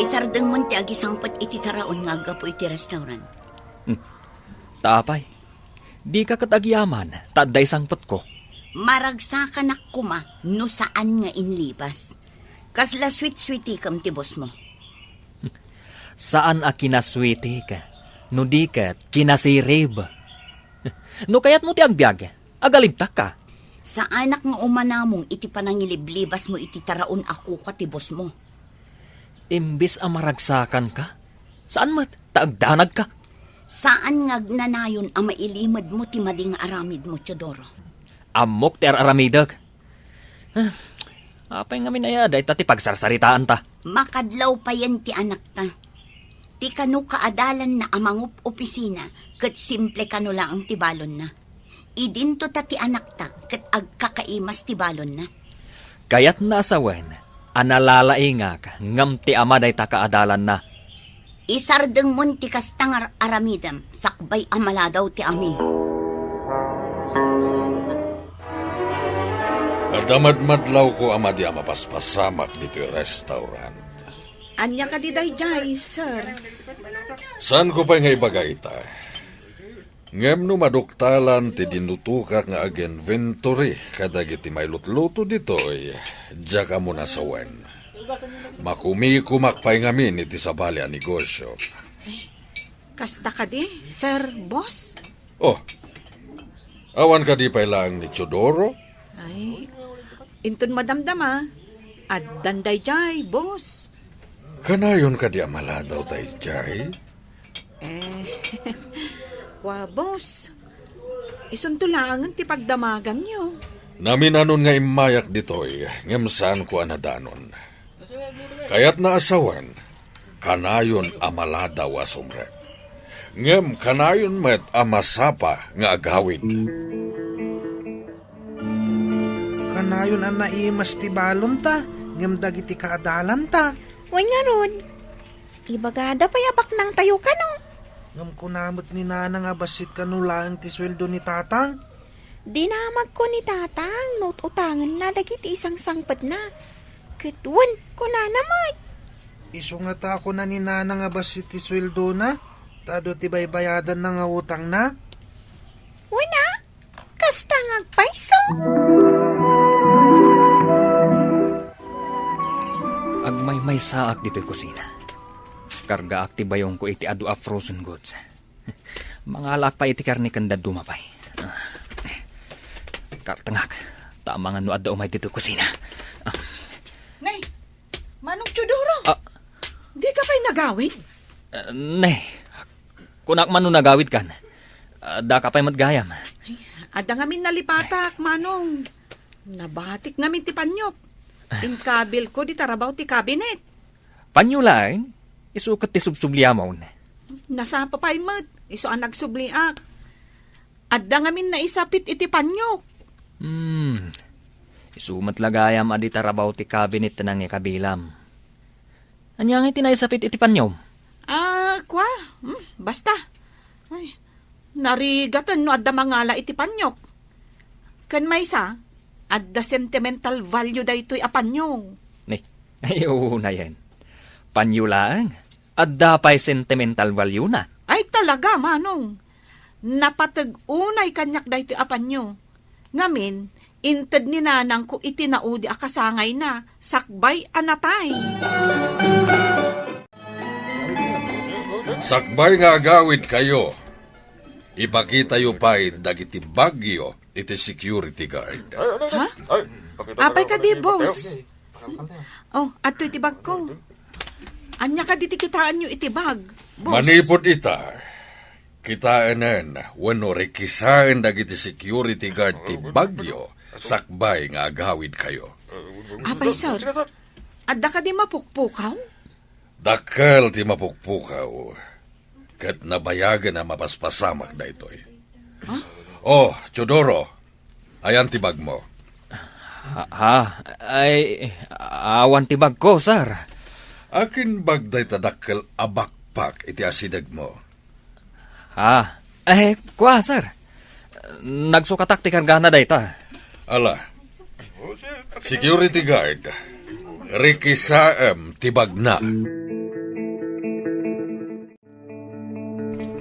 Isardengmon ti agisangpet iti taraon nga aggapu iti restaurant. Hmm. Ta apay, dika ket agyaman ta adda isangpetko. Maragsakanak koma no saan nga inlibas. Kasla suit-suitikem ti bossmo. Saan a kinasuitik, no di ket kinasirib. No kayatmo ti agbiag, agalibtakka. Saanak nga umanamong iti panangiliblibasmo iti taraon a kuka ti bossmo. Imbes a maragsakanka, saan met ta agdanagka. Saan nga agnanayon a mailimedmo ti madi nga aramidmo, Teodoro. Ammok ti ar-aramidek. Ah, apay ngamin aya dayta ti pagsarsaritaanta? Makadlaw payen ti anakta. Ti kano kaadalanna a mangup-opisina ket simple kano laeng ti balonna. Idinto ta ti anakta ket agkakaimas ti balonna. Kayatna a sawen a nalalaingak ngem ti ama dayta kaadalanna. Isardengmon ti kasta nga ar-aramidem sakbay a maladaw ti amin. Adda madmadlawko a madi a mapaspasamak ditoy restaurant. Ania kadi daydiay, sir? Saanko pay nga ibaga ita. Ngem no maduktalan ti dinutokak nga ag-inventory kadagiti mailutluto ditoy, diak ammo a sawen. Makumikumak pay ngamin iti sabali a negosio. Kasta kadi, sir, boss? Oh, awan kadi pay laeng ni Teodoro? Ay, inton madamdama, addan daydiay, boss. Kanayon kadi a maladaw daydiay? Eh, kua, boss. Isunto laengen ti pagdamaganyo. Naminanon nga immayak ditoy, ngem saanko a nadanon. Kayatna a sawen, kanayon a maladaw a sumrek. Ngem kanayon met a masapa nga agawid. Kanayon a naimas ti balonta, ngem dagiti kaadalanta. Wen ngarud, ibagada pay a baknangtayo kano. Ngem kuna met ni Nanang a bassit kano laeng ti sueldo ni Tatang. Dinamagko ni Tatang no ut-utangenna dagiti isangsangpetna. Ket wen, kunana met. Isu ngata a kuna ni Nanang a bassit ti sueldona, ta adu ti baybayadanna nga utangna. Wen a, kasta nga agpayso. Agmaymaysaak ditoy kusina. Kargaak ti bayongko iti adu a frozen goods. Mangalaak pay iti karne ken dadduma pay. Ah. Kartengak, ta amangan no adda umay ditoy kusina. Ah. Nay, Manong Teodoro! Ah. Dika pay nagawid? Ah, ne. Kunak man no nagawidkan. Ah, daka pay met gayam. Ay, adda ngamin nalipatak, Manong. Nabatik ngamin ti paniok. Inkabilko dita rabaw ti kabinet. Panyo laeng, isu ket ti subsubliamon. Nasapa pay met, isu a nagsubliak. Adda ngamin naisapit iti paniok. Hmm. Isu met la gayam a dita rabaw ti kabinet ti nangikabilam. Ania ngay ti naisapit iti paniom? Ah, kua? Hmm, basta. Ay, narigaten no adda mangala iti paniok. Ken maysa, adda sentimental value daytoy a panyo. Ni, ay, unayen. Panyo laeng. Adda pay sentimental value na. Ay, talaga, Manong. Napateg unay kaniak daytoy a panyo. Ngamin, inted ni nanangko iti naudi a kasangayna, sakbay a natay. Sakbay nga agawidkayo, ipakitayo pay dagiti bagyo iti security guard. Ha? Apay kadi, boss? Oh, adtoy ti bagko. Ania kadi ti kitaenyo iti bag, boss? Manipud ita, kitaenen wenno rikisaen dagiti security guard ti bagyo sakbay nga agawidkayo. Apay, sir, adda kadi mapukpukaw? Dakkel ti mapukpukaw, ket nabayagen a mapaspasamak daytoy. Ha? Oh, Teodoro, ayan ti bagmo? Ha, ha? Ay, awan ti bagko, sir. Akin bag dayta dakkel a backpack iti asidegmo? Ha? Eh, kua, sir. Nagsukatak ti kargana dayta. Ala. Security guard, rikisaem ti bagna.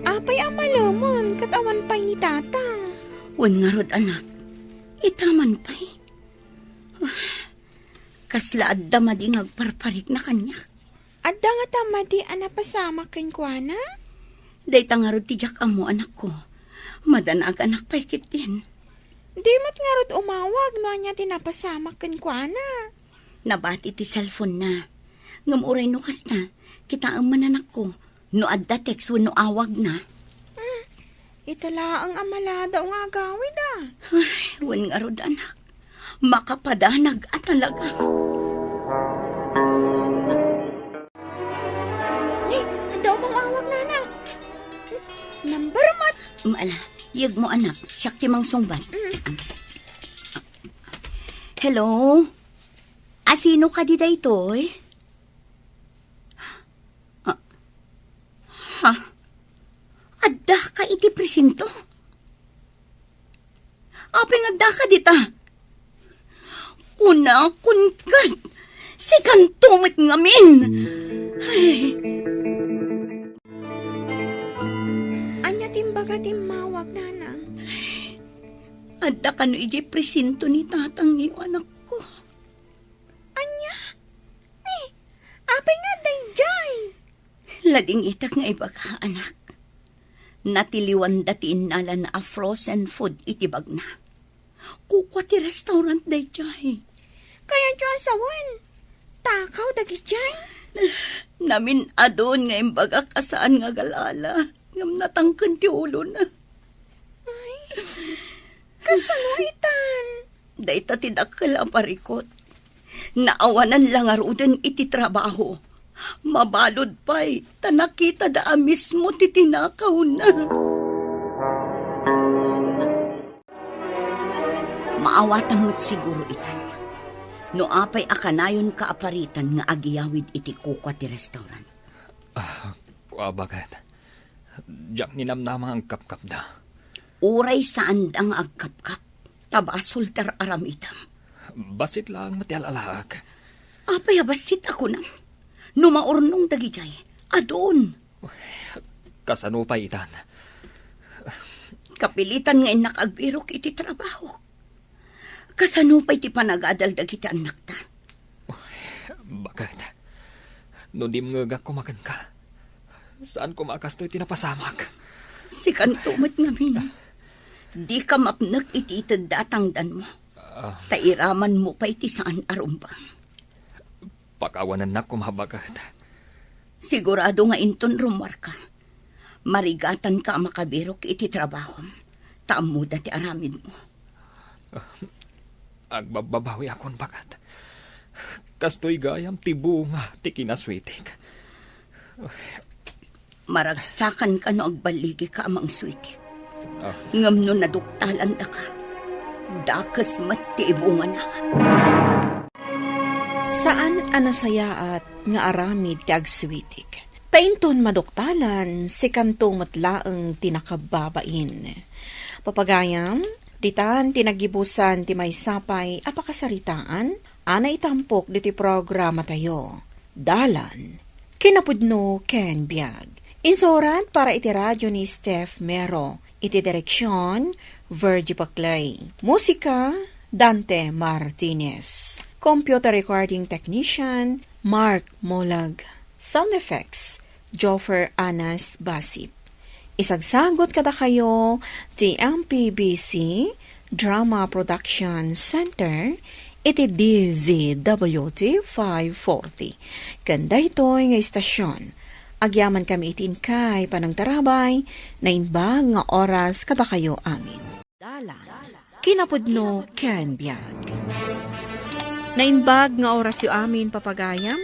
Apay a malemen ket awan pay ni Tatang? Wen ngarud, anak. Ita man pay. Kasla adda madi nga agparparikna kaniak. Adda ngata madi a napasamak kenkuana? Dayta ngarud ti diak ammo, anakko. Madanaganak pay ketdin. Di met ngarud umawag no ania ti napasamak kenkuana. Nabati ti cellphone-na. Ngem uray no kasta, kitaem man, anakko, no adda text wenno awagna. Hmm, ita laeng a maladaw nga agawid, a. Ay, wen ngarud, anak. Makapadanag a talaga. Ni, adda umawag, nanang. Number met. Ala, yegmo, anak. Siak ti mangsungbat. Mm. Hello? Asino kadi daytoy? Ah, ha? Addaka iti presinto? Apay nga addaka dita? Kunakon ket, sikanto met ngamin. Ay. Ania ti imbaga ti immawag, nanang? Adda kano idiay presinto ni tatangyo, anakko. Ania? Ni, apay nga adda idiay? Ladingitak nga ibaga, anak. Natiliwanda ti innalana a frozen food iti bagna. Kukua ti restaurant daydiay. Kayatyo a sawen, takaw dagidiay? Namin-adun nga imbagak a saan nga agalala, ngem natangken ti ulona. Ay, kasano itan? Dayta ti dakkel a parikut. Naawanan la ngaruden iti trabaho. Mabalud pay, ta nakitada a mismo ti tinakawna. Maawatan met siguro itan. No apay a kanayonka a paritan nga agiyawid iti kukua ti restaurant. Ah, kua baket. Diak ninamnama nga agkapkapda. Uray saanda nga agkapkap, ta basol ti ar-aramitem. Bassit laeng met ti al-alaek. Apay a bassit a kunam? No maurnong dagidiay, adun. Kasano pay itan? Kapilitan nga innak agbirok iti trabaho. Kasano pay ti panagadal dagiti annakta? Baket, no dimngegak koma kenka, saan koma a kastoy ti napasamak. Sikanto met ngamin. Dika mapnek iti itedda a tangdanmo. Ah. Ta iramanmo pay ti saan a rumbeng. Pakawanennak koma, baket. Sigurado nga inton rummuarka, marigatanka a makabirok iti trabahom, ta ammoda ti aramidmo. Agbabbabawiakon, baket. Kastoy gayam ti bunga ti kinasweetek. Maragsakanka no agballigika a mangsweetek. Ah. Ngem no naduktalandaka, dakes met ti ibungana. Saan a nasayaat nga aramid ti agsweetek. Ta inton maduktalan, sikanto met laeng ti nakabbabain. Papagayam, ditan ti naggibusan ti maysa pay a pakasaritaan a naitampok ditoy programatayo. Dalan, kinapudno ken biag. Insurat para iti radio ni Steph Mero. Iti direksyon, Virgie Paclay. Musika, Dante Martinez. Computer recording technician, Mark Molag. Sound effects, Joffer Anas Basip. Isagsagot kadakayo ti M P B C Drama Production Center iti D Z W T five forty. Ken daytoy nga istasyon, agyamankami iti inkay panangtarabay, naimbag nga oras kadakayo amin. Dalan, kinapudno ken biag. Naimbag nga orasyo amin, papagayam,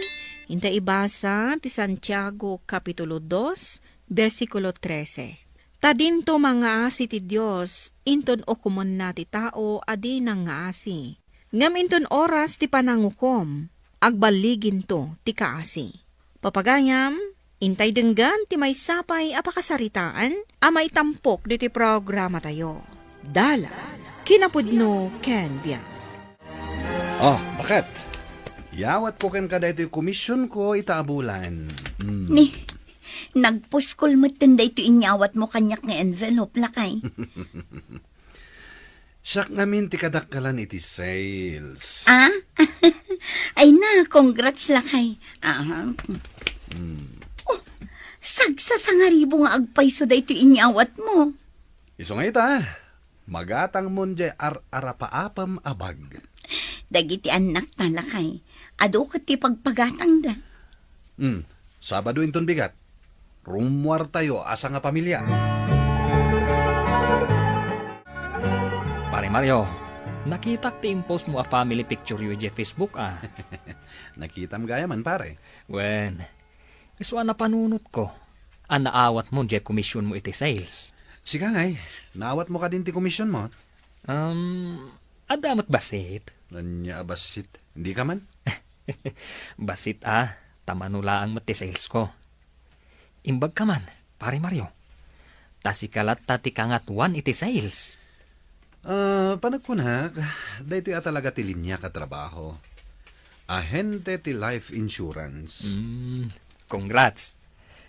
inta ibasa ti Santiago Kapitulo dos, bersikulo trese. Ta dinto mangngaasi ti Dios, inton ukomenna ti tao a di nangngaasi. Ngem inton oras ti panangukom, agballiginto ti kaasi. Papagayam, intay denggan ti maysa pay a pakasaritaan a maitampok ditoy programatayo. Dalan, kinapudno ken biag. Oh, baket? Yawatko kenka daytoy komisionko ita a bulan. Hmm. Ni, nagpuskol metten daytoy inyawatmo kaniak nga envelope, lakay. Siak ngamin ti kadakkelan iti sales. Ah? Ay na, congrats, lakay. Aha. Hmm. Oh, sagsasangaribo nga agpayso daytoy inyawatmo. Isu nga ita, magatangmon jay ar-arapaapem a bag. Dagiti annakta, lakay, adu ket ti pagpagatangda. Hmm, Sabado inton bigat. Rummuartayo a sangapamilia. Pare Mario, nakitak ti impostmo a family picture yo idiay Facebook, a. Nakitam gayamen, pare. Wen, isu a napanunotko a naawatmo diay komisionmo iti sales. Sika ngay, naawatmo kadin ti komisionmo? Um, adda met bassit. Ania a bassit? Dika man? Bassit a, ta mano laeng met ti salesko. Imbagka man, Pare Mario. Ta sika latta ti kangatoan iti sales. Ah, panagkunak, daytoy a talaga ti liniak a trabaho. Ahente ti life insurance. Mm, congrats.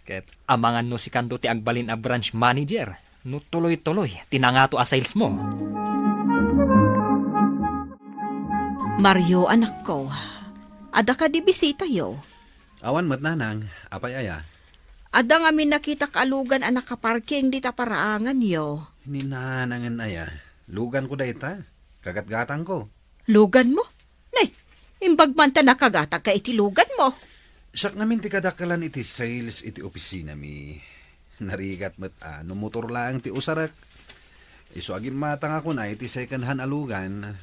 Ket amangan no sikanto ti agbalin a branch manager no tuloy-tuloy ti nangato a salesmo. Mario, anakko, adda kadi bisitayo? Awan met, nanang. Apay aya? Adda ngamin nakitak a lugan a nakaparking dita paraanganyo. Ni nanangen aya? Luganko dayta. Kagatgatangko. Luganmo? Nay, imbag man ta nakagatagka iti luganmo. Siak ngamin ti kadakkelan iti sales iti opisinami. Narigat met a no motor laeng ti usarek. Isu a gimmatangakon a iti second hand a lugan.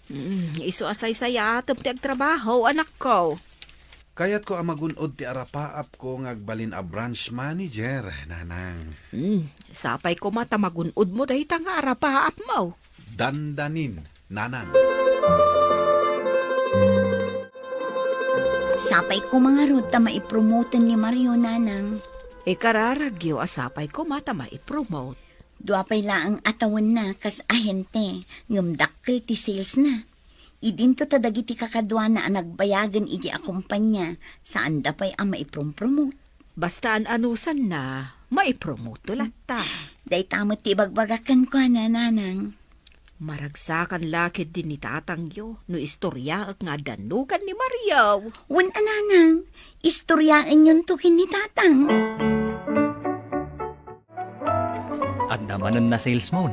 Mm, isu a saysayaatem ti agtrabaho, anakko. Kayatko a magun-od ti arapaapko nga agbalin a branch manager, nanang. Mm, sapay koma ta magun-odmo dayta nga arapaapmo. Dandanin, nanang. Sapay koma ngarud ta maipromoten ni Mario, nanang. Ikararagyo a sapay koma ta maipromote. Dua pay laeng a tawenna kas ahente, ngem dakkel ti salesna. Idinto ta dagiti kakaduana a nagbayagen idi a kompania, saanda pay a maiprompromote. Basta an-anusanna, maipromote latta. Dayta met ti ibagbagak kenkuana, nanang. Maragsakan la ketdi ni tatangyo no istoriaek nga addan lugan ni Mario. Wen a, nanang, istoriaenyonto ken ni tatang. Adda manen a salesmon.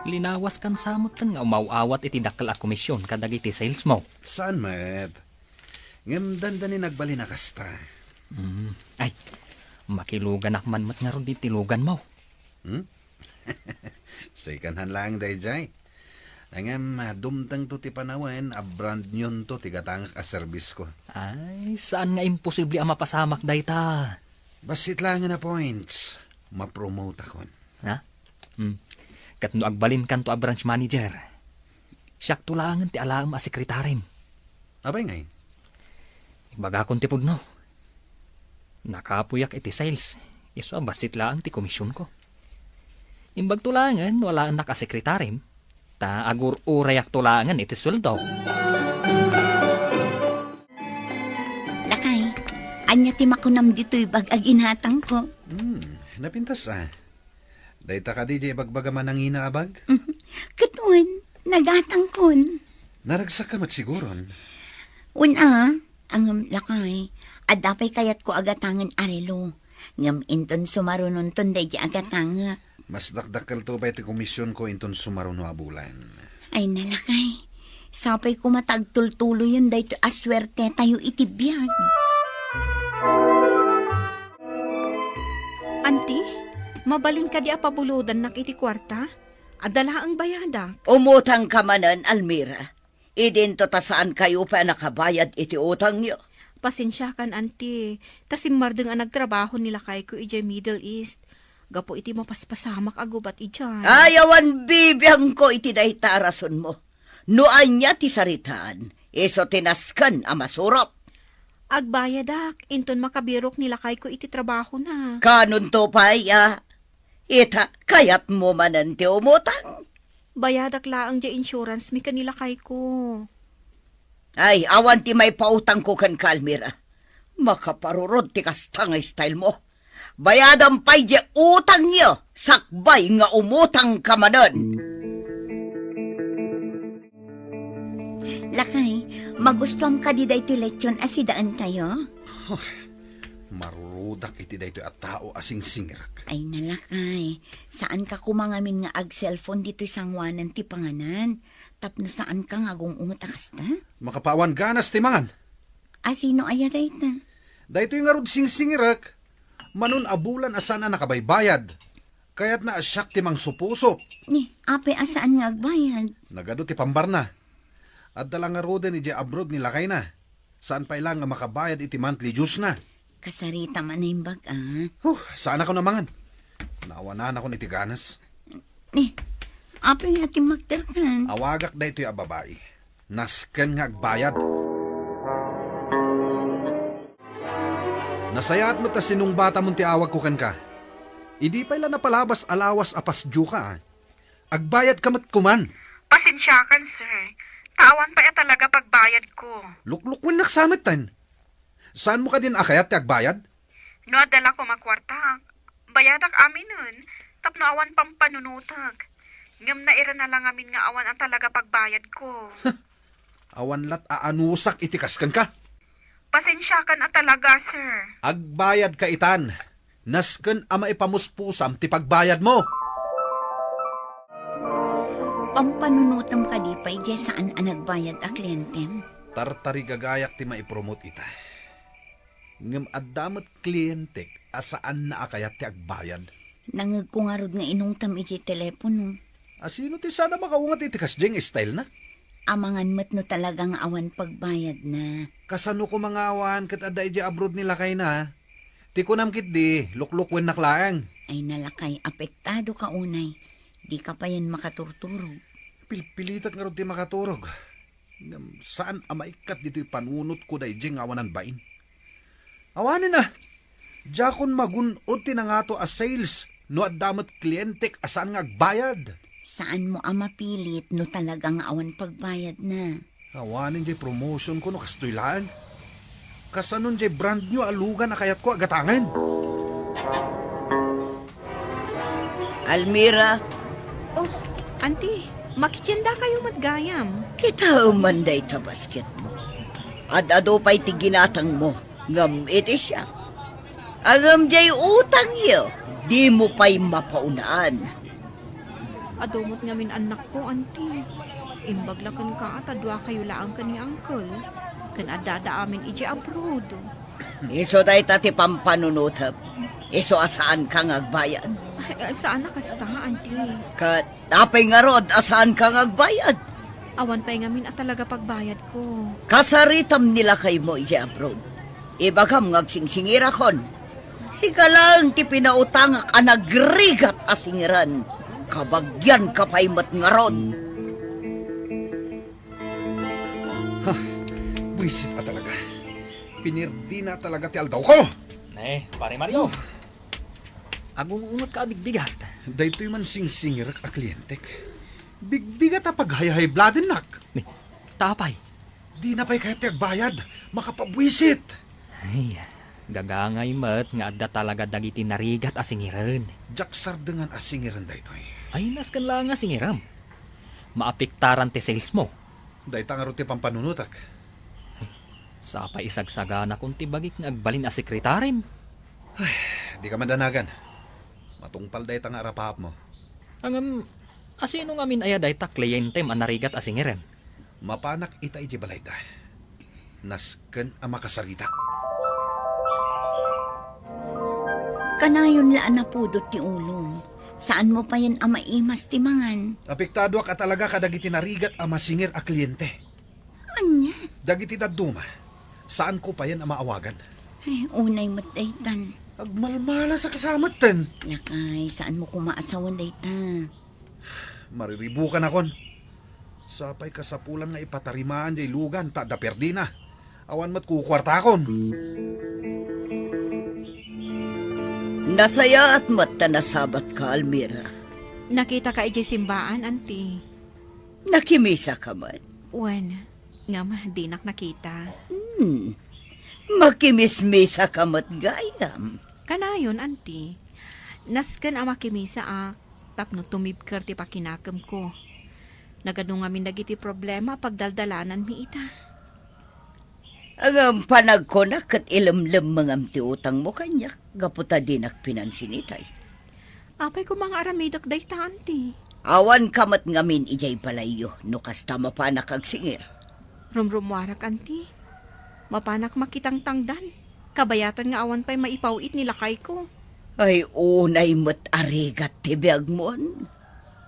Linawaskan sa metten nga umaw-awat iti dakkel a komisyon kadagiti salesmo. Saan met? Ngem dandani nagbalin a kasta. Mm. Ay, makiluganak man met ngarud iti luganmo. Hmm? Second hand laeng daydiay. Ngem, ah, dumtengto ti panawen a brand new-nto ti gatangek a serbisko. Ay, saan nga imposible a mapasamak dayta. Bassit laengen a points, mapromote akon. Ha? Hmm. Ket no agbalinkanto a branch manager, siakto laengen ti alaem a sekretarim. Apay ngay? Ibagakon ti pudno. Nakapuyak iti sales, isu a bassit laeng ti komisionko. Imbagto laengen no alaennak a sekretarim, ta agur-urayakto laengen iti sueldo. Lakay, ania ti makunam ditoy bag a ginatangko? Hmm, napintas a. Dayta kadi diay ibagbagam a nangina a bag? Ket wen, nagatangkon. Naragsak ka met siguron. Wen a, ngem lakay, adda pay kayatko a gatangen a relo. Ngem inton sumarunonton daydiay a gatangek. Mas dakdakkelto pay ti komisionko inton sumaruno a bulan. Ay, nalakay. Sapay koma ta agtultuloyen daytoy a suertetayo iti biag. Anti, mabalin kadi a pabulodannak iti kuarta? Adda laeng bayadak. Umutangka manen, Almira. Idinto ta saankayo pay a nakabayad iti utangyo. Pasensiakan, Anti, ta simmardeng a nagtrabaho ni lakayko idiay Middle East. Gapu iti mapaspasamak a gubat idiay. Ay, awan bibiangko iti dayta a rasonmo. No ania ti saritaan, isu ti nasken a masurot. Agbayadak, inton makabirok ni lakayko iti trabahona. Kanonto pay a? Ita, kayatmo manen ti umutang? Bayadak laeng diay insurance mi ken ni lakayko. Ay, awan ti maipautangko kenka, Almira. Makaparurod ti kasta nga style mo. Bayadam pay diay utangyo, sakbay nga umutangka manen. Lakay, magustuam kadi daytoy lechon a sidaentayo? Huh, marurudak iti daytoy a tao a singsingirek. Ay, nalakay. Saanka koma ngamin nga ag-cellphone ditoy sangoanan ti panganan. Tapno saanka nga agung-unget a kasta? Makapawan ganas ti mangan. A sino aya dayta? Daytoy ngarud singsingirek. Manon a bulan a saan a nakabaybayad. Kayatna a siak ti mangsupusop. Ni, apay a saan nga agbayad? Nagadu ti pambarna. Adda la ngaruden idiay abroad ni lakayna. Saan pay la nga makabayad iti monthly dues na. Kasarita man a imbag, a. Huh, saanakon a mangan. Naawananakon iti ganas. Ni, apay nga timmakderkan? Awagak daytoy a babai. Nasken nga agbayad. Nasayaat met ta sinungbatamon ti awagko kenka. Idi pay la napalabas a lawas a pasdioka, a. Agbayadka met koman. Pasensiakan, sir. Ta awan pay a talaga pagbayadko. Luklukuennak sa metten. Saanmo kadin a kayat ti agbayad? No adda la koma kuarta, bayadak aminen, tapno awan pampanunotek. Ngem nairana la ngamin nga awan a talaga pagbayadko. Awan lat a anusak iti kaskenka. Pasensiakan a talaga, sir. Agbayadka itan. Nasken a maipamuspusam ti pagbayadmo. Pampanunotem kadi pay diay saan a nagbayad a klientem? Tartarigagayak ti maipromote ita. Ngem adda met klientek a saanna a kayat ti agbayad. Nangngegko ngarud nga inungtem idiay telepono. A sino ti saan a makaunget iti kasdiay nga stylena? Amangan met no talaga nga awan pagbayadna. Kasano koma nga awan ket adda idiay abroad ni lakayna? Ti kunam ketdi, luklukuennak laeng. Ay nalakay, apektado ka unay. Di ka payen makaturturog. Pilpilitek ngarud ti makaturog. Ngem saan a maikkat ditoy panunotko daydiay nga awanan bain. Awanen a, diakon magun-od ti nangato a sales no adda met klientek a saan nga agbayad. Saanmo a mapilit no talaga nga awan pagbayadna. Awanen diay promotionko no kastoy laeng. Kasanon diay brand new a lugan a kayatko a gatangen. Almira. Oh, Auntie, makitiendakayo met gayam. Kitaem man dayta basketmo. Ad-adu pay ti ginatangmo, ngem iti siak. Ngem diay utangyo, dimo pay mapaunaan. Adu met ngamin annakko, Auntie. Imbag la kenka ta duakayo laeng ken ni uncle, ken addada amin idiay abroad. Isu dayta ti pampanunotek. Isu a saanka nga agbayad. Ay, saan a kasta, auntie. Ket apay ngarud a saanka nga agbayad? Awan pay ngamin a talaga pagbayadko. Kasaritam ni lakaymo idiay abroad. Ibagam nga agsingsingirakon. Sika laeng ti pinautangak a nagrigat a singiren. Kabagianka pay met ngarud. Ha, buisit a talaga. Pinirdina talaga ti aldawko. Ne, Pare Mario. Agung-ungot ka a bigbigat. Daytoy man singsingirek a klientek. Bigbigat a paghayhaybladennak. Ne, ta apay? Dina pay kayat ti agbayad. Makapabuisit. Ay, gagangay met nga adda talaga dagiti narigat a singiren. Diak sardengan a singiren daytoy. Ay, nasken la nga singirem. Maapektaran ti sales mo. Dayta ngarud ti pampanunotak. Sapay isagsaganakon ti bagik nga agbalin a sekretarem. Ay, dika madanagan. Matungpal dayta nga arapapmo. Ngem, asino ngamin aya dayta klientem a narigat a singiren? Mapanak ita idiay balayda. Nasken a makasaritak. Kanayon la a napudot ti ulom. Saanmo payen a maimas ti mangan. Apektadoak a talaga kadagiti narigat a masingir a kliente. Ania? Dagiti dadduma, saanko payen a maawagan. Ay, unay met daytan. Agmalmalas a kasametten. Lakay, saanmo koma a sawen dayta. Mariribukanakon. Sapay kasapulan nga ipatarimaan jay lugan ta adda perdina. Awan met kukuartakon. Nasayaat met ta nasabatka, Almira. Nakitaka idiay simbaan, Auntie. Nakimisaka met? Wen, ngem dinak nakita. Hmm. Makimismisaka met gayam. Kanayon, Auntie. Nasken a makimisaak tapno tumibker ti pakinakemko. Nagadu ngamin dagiti problema a pagdaldalananmi ita. Ngem panagkunak ket ilemlemmengam ti utangmo kaniak gapu ta dinak pinansin itay. Apay koma nga aramidek dayta, Auntie? Awanka met ngamin idiay balayyo no kasta mapanak agsingir. Rumrummuarak, Auntie. Mapanak makitangtangdan. Kabayatan nga awan pay maipaw-it ni lakayko. Ay, unay met a rigat ti biagmon.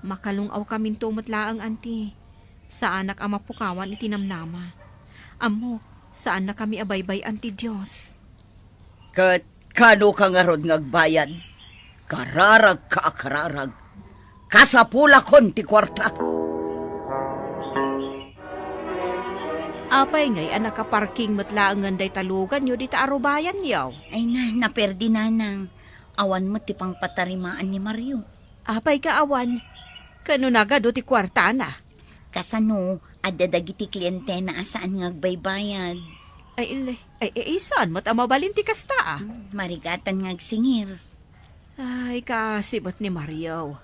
Makalung-awkaminto met laeng, Auntie. Saanak a mapukawan iti namnama. Ammok, saannakami a baybay-an ti Dios. Ket kanoka ngarud nga agbayad? Kararagka a kararag. Kasapulakon ti kuarta. Apay ngay a nakaparking met laengen dayta luganyo dita arubayanyo? Ay na, naperdi, Nanang. Awan met ti pangpatarimaan ni Mario. Apay nga awan? Ket no nagadu ti kuartana? Kasano, adda dagiti klientena a saan nga agbaybayad. Ay, ilay. Ay, ay, saan met a mabalin ti kasta, a? Hmm, marigatan nga agsingir. Ay, kaasi met ni Mario.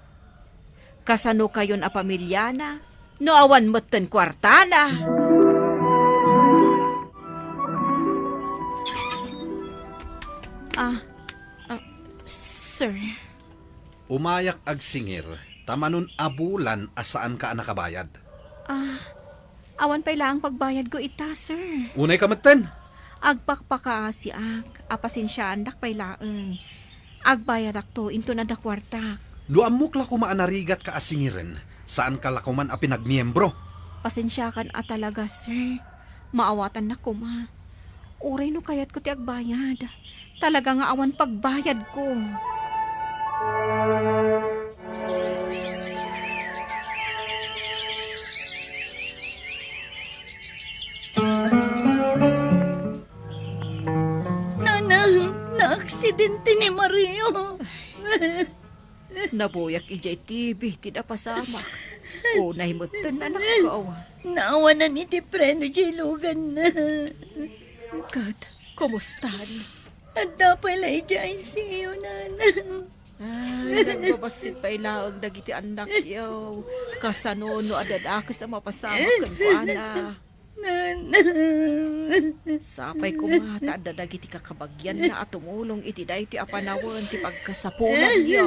Kasano kayon a pamiliana, no awan metten kuartana? Ah, ah, sir. Umayak agsingir, ta manon a bulan a saanka a nakabayad. Ah, awan pay laeng pagbayadko ita, sir. Unayka metten? Agpakpakaasiak, a pasensiaandak pay laeng. Agbayadakto inton adda kuartak. No ammok la koma a narigatka a singiren, saanka la koman a pinagmiembro. Pasensiakan a talaga, sir. Maawatannak koma. Uray no kayatko ti agbayad, talaga nga awan pagbayadko. Nanang, naaksidente ni Mario. Nabuyak idiay T V ti napasamak. Unay metten, anakko. Naawanan iti preno diay luganna. Ket, kumustan? Adda pay la idiay I C U, Nanang. Ay, nagbabassit pay laeng dagiti annakyo. Kasano no adda dakes a mapasamak kenkuana? Nanang. Sapay koma ta adda dagiti kakabagianna a tumulong iti daytoy a panawen ti pagkasapulanyo.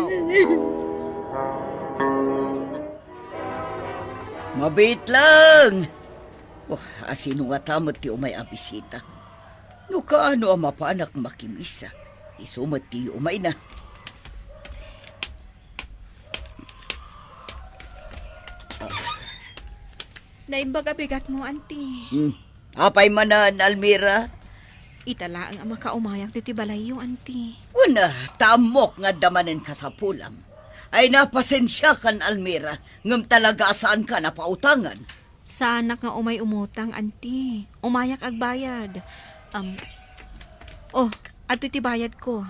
Mabiit lang! Oh, asino ngata met ti umay a bisita? No kaano a mapanak makimisa, isu met ti umayna. Naimbag a bigatmo, Auntie. Hmm. Apay manen, Almira? Ita laeng a makaumayak ditoy balayyo, Auntie. Wen, ta ammok nga adda manen kasapulam. Ay, napasensiakan, Almira, ngem talaga a saankan a pautangan. Saanak nga umay umutang, Auntie. Umayak agbayad. Um, oh, adtoy ti bayadko.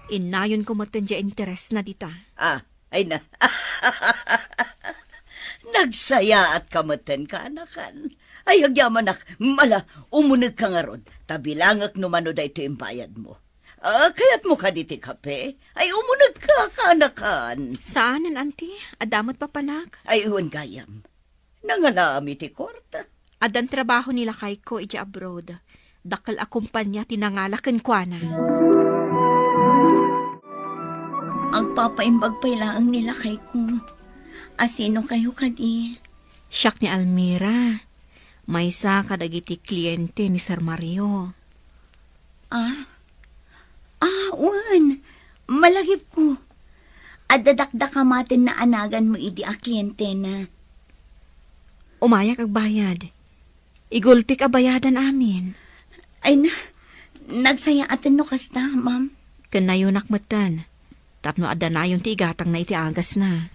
Innayonko metten diay interesna dita. Ah, ay na. Nagsayaatka metten, kaanakan. Ay, agyamanak, mala, umunegka ngarud, ta bilangek no mano daytoy imbayadmo. Ah, kayatmo kadi ti kape? Ay, umunegka, kaanakan. Saanen, Auntie. Adda met papanak. Ay, wen gayam. Nangalaam iti kuarta. Addan trabaho ni lakayko idiay abroad. Dakkel a kompania ti nangala kenkuana. Agpapaimbag pay laeng ni lakayko. Asino kayo kadi? Siak ni Almira. Maysa kadagiti kliente ni Sir Mario. Ah? Ah, wen. Malagipko. Adda dakdakama ti naanaganmo idi a klientena. Umayak agbayad. Igulpik a bayadan amin. Ay na, nagsayaaten no kasta, ma'am. Ken nayonak metten. Tapno adda nayon ti igatangna iti agasna.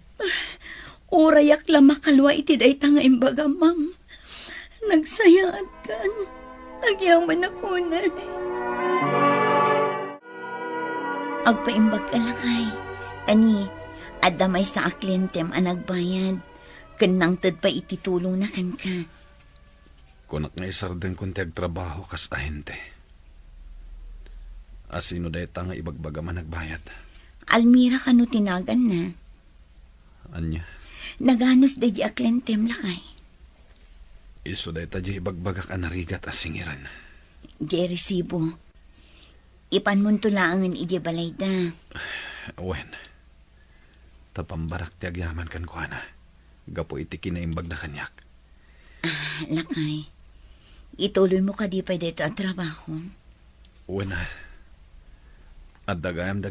Urayak la makalua iti dayta nga imbagam, ma'am. Nagsayaatkan. Agyamanak unay. Agpaimbagka, lakay. Kani, adda maysa a klientem a nagbayad. Ken nangted pay iti tulongna kenka. Kunak nga isardengkon ti agtrabaho kas ahente. Asino dayta nga ibagbagam a nagbayad? Almira kano ti naganna? Ania? Naganus daydi a klientem, lakay. Isu dayta diay ibagbagak a narigat a singiran. Diay resibo. Ipanmonto laengen idiay balayda. Wen. Ta pambarak ti agyaman kenkuana gapu iti kinaimbagna kaniak. Ah, lakay. Ituloymo kadi pay daytoy a trabaho? Wen a. Adda gayam